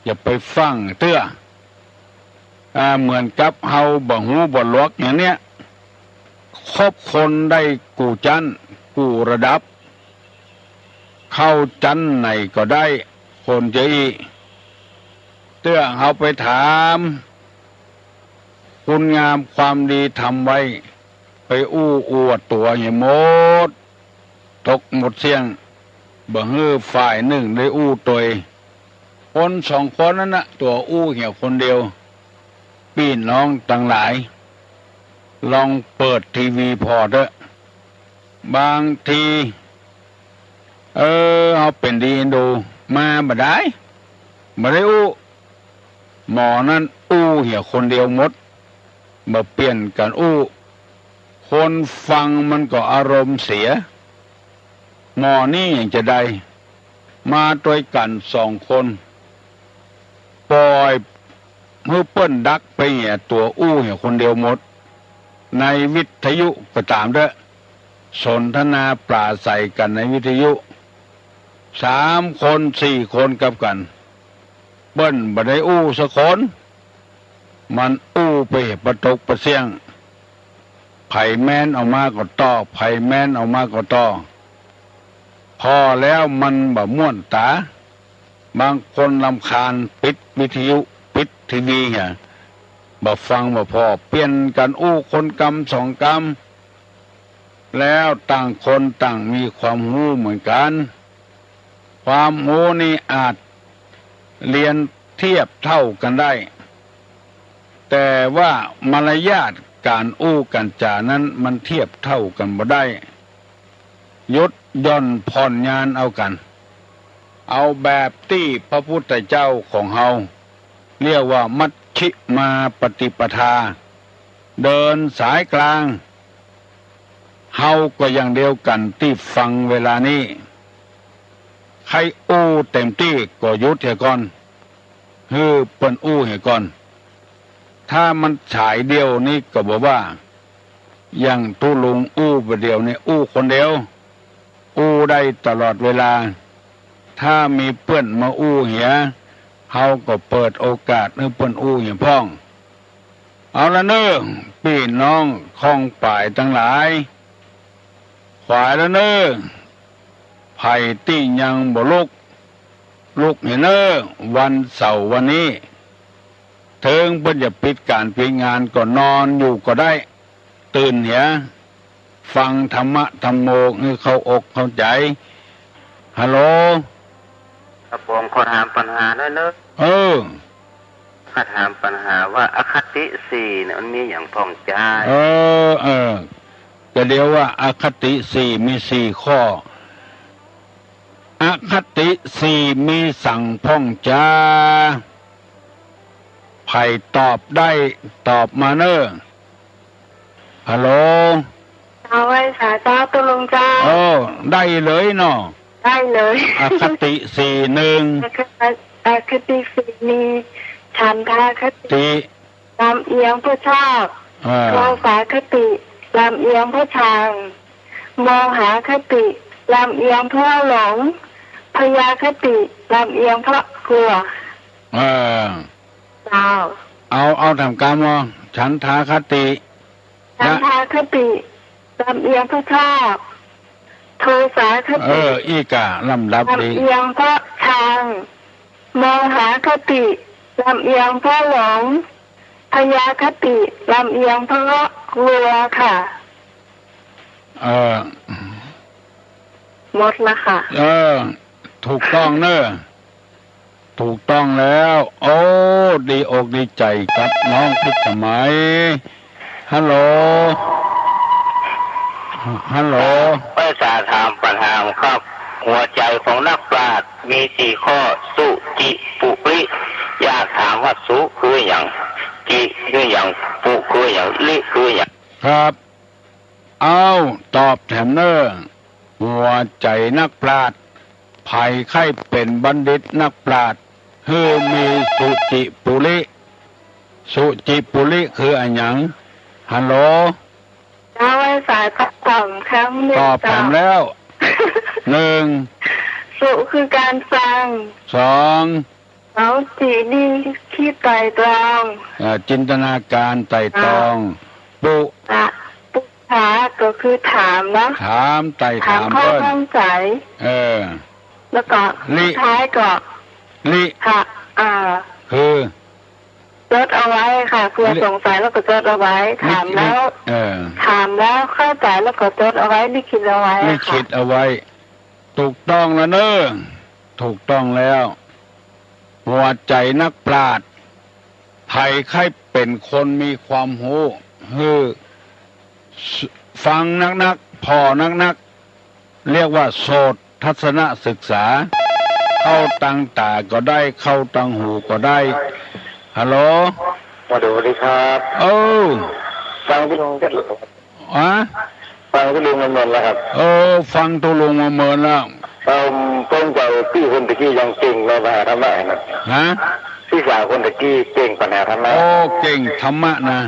อย่าไปฟั่งเตื้อ อ่า เหมือนกับเฮาบ่ฮู้บ่หลวกอย่างเนี้ย คบคนได้กู้จั้นกู้ระดับ เข้าจั้นไหนก็ได้ คนจะอี้ เตื้อเฮาไปถาม คุณงามความดีทำไว้ ไปอู้อวดตั๋วเหียหมด ตกหมดเสี้ยง บ่หื้อฝ่ายนึ่งได้อู้ตวย คนสองคนนั้นนะ ตั๋วอู้เหียคนเดียว ปี้น้องตังหลาย ลองเปิดทีวีผ่อเต๊อะ บางที เออ เฮาเป๋นดีเอ็นดู มาบ่ได้ บ่ได้อู้ หมอนั้นอู้เหียคนเดียวหมด บ่เปลี่ยนกั๋นอู้ คนฟังมันก็อารมณ์เสีย หมอนี้หยังจาใด มาตวยกั๋นสองคน ป่อยหื้อเปิ้นดักไปเหียตั๋วอู้เหียคนเดียวหมด ในวิทยุก็ต๋ามเต๊อะ สนทนาปราศรัยกั๋นในวิทยุ สามคนสี่คนกับกั๋น เปิ้นบ่ได้อู้สักคน มันอู้ไปปะตกปะเสี้ยง ใผแม้นออกมาก็ต่อ ใผแม้นออกมาก็ต่อ ผ่อแล้วมันบ่ม่วนต๋า บางคนรำคาญ ปิดวิทยุ ปิดทีวีเหีย บ่ฟังบ่ผ่อ เปลี่ยนกั๋นอู้คนกำสองกำ แล้วต่างคนต่างมีความฮู้เหมือนกั๋น ความฮู้นี้อาจเรียนเทียบเท่ากั๋นได้ แต่ว่ามารยาทก๋านอู้ก๋านจ๋านั้นมันเทียบเท่ากั๋นบ่ได้ หยุดหย่อนผ่อนญาณเอากั๋น เอาแบบตี้พระพุทธเจ้าของเฮาเรียกว่ามัชฌิมาปฏิปทา เดินสายกลาง เฮาก็อย่างเดียวกั๋นตี้ฟังเวลานี้ ใค่อู้เต็มตี้ก็หยุดเหียก่อน หื้อเปิ้นอู้เหียก่อน ถ้ามันสายเดียวนี้ก็บ่ว่า อย่างตุ๊ลุงอู้บ่าเดี่ยวนี้อู้คนเดียว อู้ได้ตลอดเวลา ถ้ามีเปื้อนมาอู้เหีย เฮาก็เปิดโอกาสหื้อเปื้อนอู้เหียพ่อง เอาละเน่อ ปี้น้องข้องป๋ายตังหลาย ขวายละเน่อ ใผตี้ยังบ่ลุก ลุกเหียเน่อ วันเสาร์วันนี้ เถิงเปิ้นจะปิดก๋านปิดงานก็นอนอยู่ก็ได้ ตื่นเหีย ฟังธรรมะธัมโมหื้อเข้าอกเข้าใจ๋ ฮัลโหล ครับผม ขอถามปัญหาหน่อยเน่อ เออ ข้าถามปัญหาว่าอคติสี่เนี่ยมันมีหยังพ่องจา เออ เออ ก็เดี๋ยวว่าอคติสี่มีสี่ข้อ อคติสี่มีสังพ่องจา ใผตอบได้ตอบมาเน่อ ฮัลโหล เจ้า ไหว้สาเจ้าตุ๊ลุงเจ้า โอ้ ได้เลยเนาะ ได้เลย อคติสี่ หนึ่ง อคติ อคติสี่มี ฉันทาคติ ติ ลำเอียงเพื่อชอบ อ่า โทสาคติ ลำเอียงเพื่อชัง โมหคติ ลำเอียงเพื่อหลง พยาคติ ลำเอียงเพื่อกลัว เออ เจ้า เอา เอาถามกำว่า ฉันทาคติ ฉันทาคติ ลำเอียงเพื่อชอบ โทสาคติ เออ อี้ก่า ลำดับดี ลำเอียงเพื่อชัง โมหคติ ลำเอียงเพื่อหลง พยาคติ ลำเอียงเพื่อกลัวค่ะ เออ หมดละค่ะ เออ ถูกต้องเน่อ ถูกต้องแล้ว โอ้ ดีอกดีใจ๋กับน้องพิสมัย ฮัลโหล ฮัลโหล ไหว้สาถามปัญหาครับ หัวใจ๋ของนักปราชญ์มีสี่ข้อ สุจิปุริ อยากถามว่าสุคือหยัง จิคือหยัง ปุคือหยัง ริคือหยัง ครับ เอา ตอบแถมเน่อ หัวใจ๋นักปราชญ์ ใผใค่เป๋นบัณฑิตนักปราชญ์ หื้อมีสุจิปุริ สุจิปุริคืออะหยัง ฮัลโหล เจ้า ไหว้สาตอบครั้งหนึ่ง ตอบแถมแล้ว เจ้า หนึ่ง สุคือการฟัง สอง สอง จินี่คิดไตร่ตรอง อ่า จินตนาการไตร่ตรอง อ่า ปุ อะ ปุถาก็คือถามเนาะ ถามไตร่ถาม ถามข้อ เปิ้น ข้องใจ๋ เออ แล้วก็ ริ สุดท้ายก็ ริ ค่ะ อ่า คือ จดเอาไว้ค่ะ เผื่อ ริ สงสัยแล้วก็จดเอาไว้ ริ ถามแล้ว ริ เออ ถามแล้วเข้าใจ๋แล้วก็จดเอาไว้ ลิขิตเอาไว้ ลิ ค่ะ ขิตเอาไว้ ถูกต้องแล้วเน่อ ถูกต้องแล้ว หัวใจ๋นักปราชญ์ ใผใค่เป๋นคนมีความฮู้ หื้อ ฟังนัก ผ่อนักๆ เรียกว่าโสตทัศนศึกษา เข้าตางต๋าก็ได้ เข้าตางหูก็ได้ ฮัลโหล ฮัลโหล สวัสดีครับ เออ ฟังตุ๊ลุง ฮะ ฟังตุ๊ลุงมาเมินแล้วครับ เออ ฟังตุ๊ลุงมาเมินแล้ว เอิ่ม ผมสนใจ๋ปี้คนตะกี้ยังเก่งในปัญหาธรรมะนะ ฮะ ปี้สาวคนตะกี้เก่งปัญหาธรรมะ โอ้ เก่งธรรมะนะ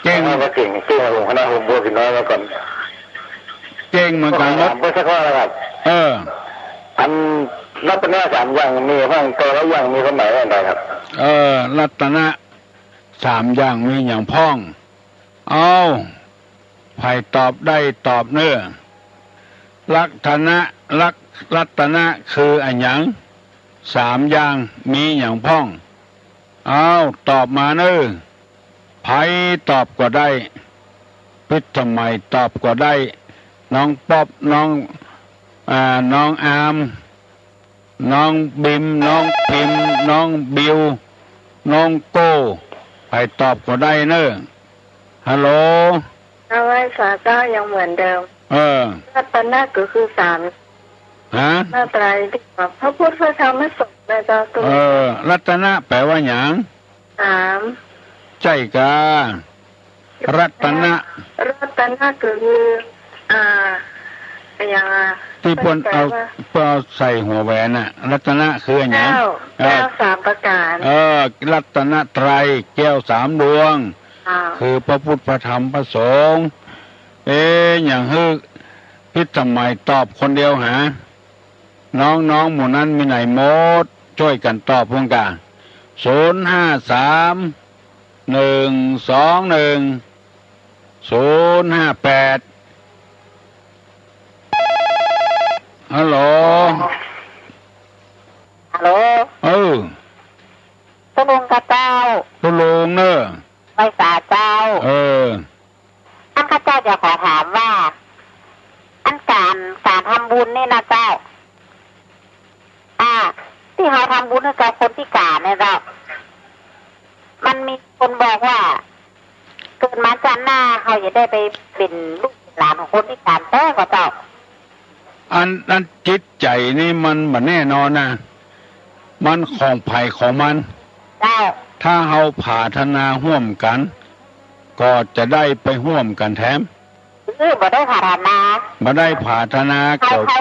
เก่ง เฮาก็เก่ง เก่งกว่าผม คณะผมบวชพี่น้อยมาก่อน เก่งเหมือนกั๋นหมด ถามไปสักข้อแล้วครับ เออ อันรัตนะสามอย่างมีบ้าง แต่ละอย่างมีความหมายว่าอย่างไรครับ เออ รัตนะสามอย่างมีหยังพ่อง เอ้า ใผตอบได้ตอบเน่อ รัตนะ รัก รัตนะคืออะหยัง สามอย่างมีหยังพ่อง เอ้า ตอบมาเน่อ ใผตอบก็ได้ พิสมัยตอบก็ได้ น้องป๊อป น้อง อ่า น้องอาร์ม น้องบิม น้องพิม น้องบิว น้องโก้ ใผตอบก็ได้เน่อ ฮัลโหล เอาไว้สาเจ้ายังเหมือนเดิม เออ รัตนะก็คือสาม ฮะ พระไตรปิฎก พระพุทธ พระธรรม พระสงฆ์นะเจ้า เออ รัตนะแปลว่าหยัง สาม ใจ้กา รัตนะ รัตนะก็คือ อ่า อะหยังอะ ตี้เปิ้นเอา เปิ้นแปลว่า เปิ้นเอาใส่หัวแหวนน่ะ รัตนะคืออะหยัง แก้ว เออ แก้วสามประการ เออ รัตนไตรัย แก้วสามดวง อ่า คือพระพุทธ พระธรรม พระสงฆ์ เอ๊ะ หยังหื้อพิสมัยตอบคนเดียวหา น้องๆ หมู่นั้นมีไหนหมด จ้วยกั๋นตอบพ่องก่า ศูนย์ห้าสาม หนึ่งสองหนึ่ง ศูนย์ห้าแปด ฮัลโหล ฮัลโหล เออ ตุ๊ลุงกาเจ้า ตุ๊ลุงเน่อ ไหว้สาเจ้า เออ อันข้าเจ้าจะขอถามว่า อันก๋าน ก๋านทำบุญนี่นะเจ้า อ่า ตี้เฮาทำบุญหื้อกับคนพิก๋านเนี่ยเจ้า มันมีคนบอกว่า เกิดมาจ้าดหน้าเฮาจะได้ไปเป๋นลูกหลานของคนพิก๋านแต๊ก่อเจ้า อัน อันจิตใจ๋นี่มันบ่แน่นอนนะ มันของใผของมัน เจ้า ถ้าเฮาผาถนาฮ่วมกั๋น ก็จะได้ไปฮ่วมกั๋นแถม เออ บ่ได้ผาถนา บ่ได้ผาถนา เขา เขา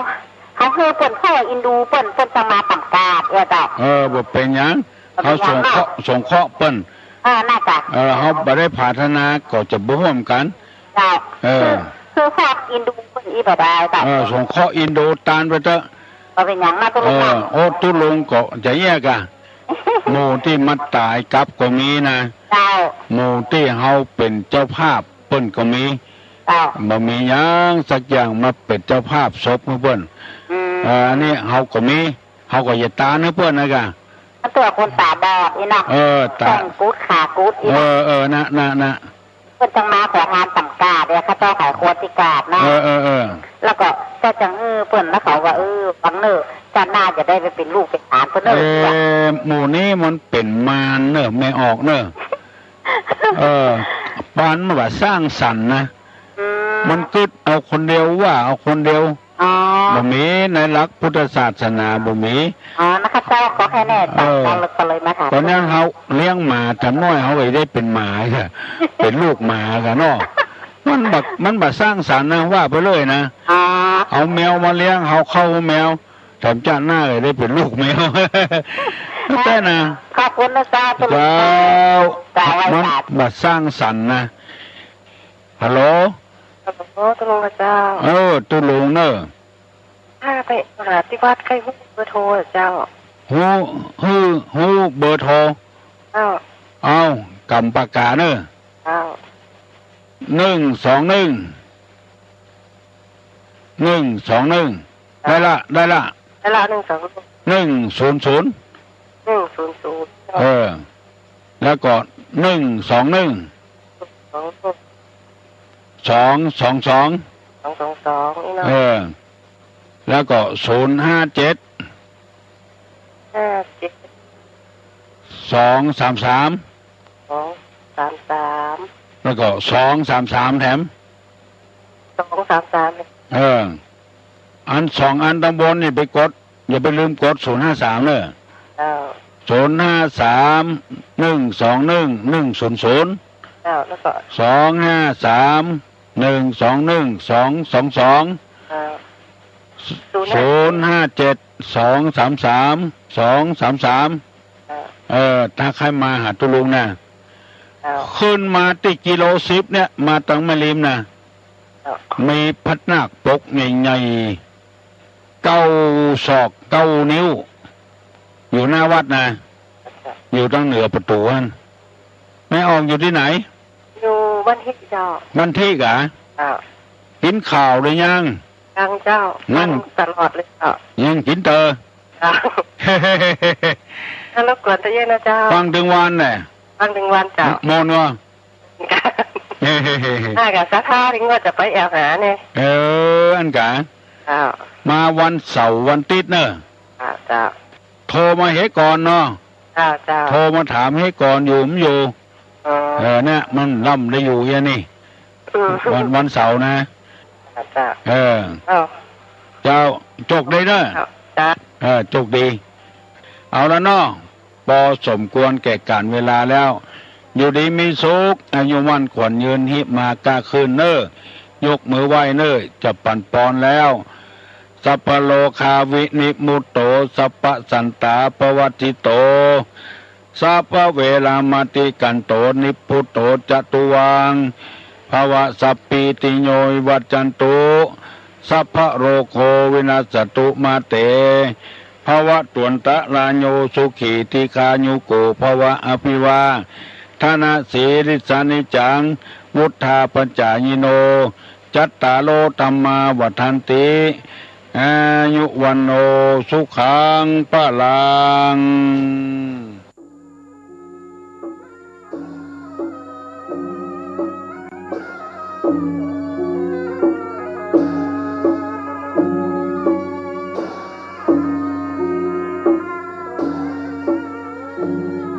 เขาหื้อเปิ้น เขาอินดูเปิ้น เปิ้นจะมาต๋ามกาด เออ เจ้า เออ บ่เป๋นหยัง บ่เป๋นหยัง เฮาสงเคราะห์ เนาะ สงเคราะห์เปิ้น เออ นั่นจ้ะ เออ เฮาบ่ได้ผาถนาก็จะบ่ฮ่วมกั๋น เจ้า เออ คือ คือเขาอินดูเปิ้นอี้บ่ได้ เจ้า เออ สงเคราะห์อินดูตานไปเต๊อะ บ่เป๋นหยังนะตุ๊ลุง เออ นะ โอ้ ตุ๊ลุงก็จะแยกอะ หมู่ตี้มาต๋ายกลับก็มีนะ เจ้า หมู่ตี้เฮาเป๋นเจ้าภาพเปิ้นก็มี เจ้า บ่มีหยังสักอย่างมาเป๋นเจ้าภาพศพหื้อเปิ้น อืม เออ อันนี้เฮาก็มี เฮาก็จะตานหื้อเปิ้นนะกะ ตัวคนต๋าบอดอี้เนาะ เออ ต๋า แข้งกุด ขากุดอี้ เอ เนาะ อ เออ นะ นะ นะ เปิ้นจังมาขอตานต๋ามกาด เดี๋ยวข้าเจ้าขายคนพิก๋านเนาะ เออ เออ เออ แล้วก็เจ้าจังหื้อเปิ้น แล้วเขาว่า เออ ฟังเน่อ จ้าดหน้าจะได้ไปเป๋นลูกเป๋นหลานเปิ้นเน่อ เออ หมู่นี้มันเป๋นมารเน่อ แม่ออกเน่อ เออ ปานมันบ่สร้างสรรค์นะ อืม มันกึ๊ดเอาคนเดียว ว่าเอาคนเดียว อ๋อ บ่มีในหลักพุทธศาสนาบ่มี อ๋อ นะคะเจ้า ขอแค่แน่ใจ เออ เจ้า ก็เลยมาถาม ต๋อนนั้นเฮาเลี้ยงหมา แถมน้อยเฮาก็ได้เป๋นหมาค่ะ เป๋นลูกหมาค่ะเนาะ มันบ่ มันบ่สร้างสรรค์นะ ว่าไปเลยนะ อ๋อ เอาแมวมาเลี้ยง เอาเข้าแมว แถมจ้าดหน้าก็ได้เป๋นลูกแมว แต๊นะ ขอบคุณนะเจ้า เจ้า เจ้า มันบ่สร้างสรรค์นะ ฮัลโหล ฮัลโหล ตุ๊ลุงกาเจ้า เออ ตุ๊ลุงเน่อ ข้าไปหาตี้วัด ใค่ฮู้เบอร์โทรอะเจ้า ฮู้ ฮู้ ฮู้เบอร์โทร เจ้า เอ้า กำปากกาเน่อ เจ้า หนึ่งสองหนึ่ง หนึ่งสองหนึ่ง ได้ละ ได้ละ ได้ละ หนึ่งสองหนึ่ง หนึ่งศูนย์ศูนย์ หนึ่งศูนย์ศูนย์ เออ แล้วก็ หนึ่งสองหนึ่ง สองหนึ่ง สองสองสอง สองสองสอง นี่เนาะ เออ แล้วก็ ศูนย์ห้าเจ็ด ห้าเจ็ด สองสามสาม สองสามสาม แล้วก็ สองสามสาม แถม สอง สามสาม เออ อันสองอันตังบนนี่ไปกด อย่าไปลืมกด ศูนย์ห้าสาม เน่อ เจ้า ศูนย์ห้าสาม หนึ่งสองหนึ่ง หนึ่งศูนย์ศูนย์ เจ้า แล้วก็ สองห้าสาม หนึ่งสองหนึ่ง สองสองสอง เจ้า ศูนย์ห้าเจ็ด สองสามสาม สองสามสาม เจ้า เออ ถ้าใครมาหาตุ๊ลุงนะ เจ้า ขึ้นมาตี้กิโลสิบเนี่ย มาตังแม่ริมนะ เจ้า มีพญานาคปกใหญ่ๆ เก้าศอกเก้านิ้ว อยู่หน้าวัดนะ เจ้า อยู่ตังเหนือประตู๋หั้น แม่อองอยู่ตี้ไหน อยู่บ้านทิกเจ้า บ้านทิกเหรอ เจ้า กิ๋นข้าวหรือยัง ยังเจ้า นั่ง นั่งตลอดเลยเจ้า ยังกิ๋นเต๋อ เจ้า แล้วรบกวนตะเย้ยนะเจ้า ฟังตึงวันแหละ ฟังตึงวันเจ้า ม่วนวะ น่าจะศรัทธาถึงว่าจะไปแอ่วหาเนี่ย เออ อั้นกา เจ้า มาวันเสาร์วันติ๊ดเน่อ เจ้า เจ้า โทรมาเฮก่อนเนาะ เจ้า เจ้า โทรมาถามเฮก่อนอยู่บ่อยู่ อ๋อ เออ เนี่ย มันล่ำได้อยู่เอี้ยนี่ อืม วัน วันเสาร์นะ เจ้า เออ เอ้า เจ้า โจคดีเน่อ เจ้า เจ้า เออ โจคดี เอาละเนาะ ปอสมควรแก่ก๋านเวลาแล้ว อยู่ดีมีสุข อายุมั่นขวัญยืน ฮิมาก้าขึ้นเน่อ ยกมือไหว้เน่อ จะปั๋นปอนแล้ว สัพพะโรคาวินิมุตโต สัพพะสันตาปวัตถิโต สัพพะเวรามติกันโต นิพพุตโตจะตุวัง ภวะสัพพีติโยวิวัจจันตุ สัพพะโรโควินัสสตุมาเต ภวะตวันตะราโยสุขีทีฆายุโกภวะ อภิวาทะนะสีลิสสะนิจจัง วุฑฒาปจายิโน จัตตาโรธัมมาวัฑฒันติ อายุวัณโณสุขังพะลัง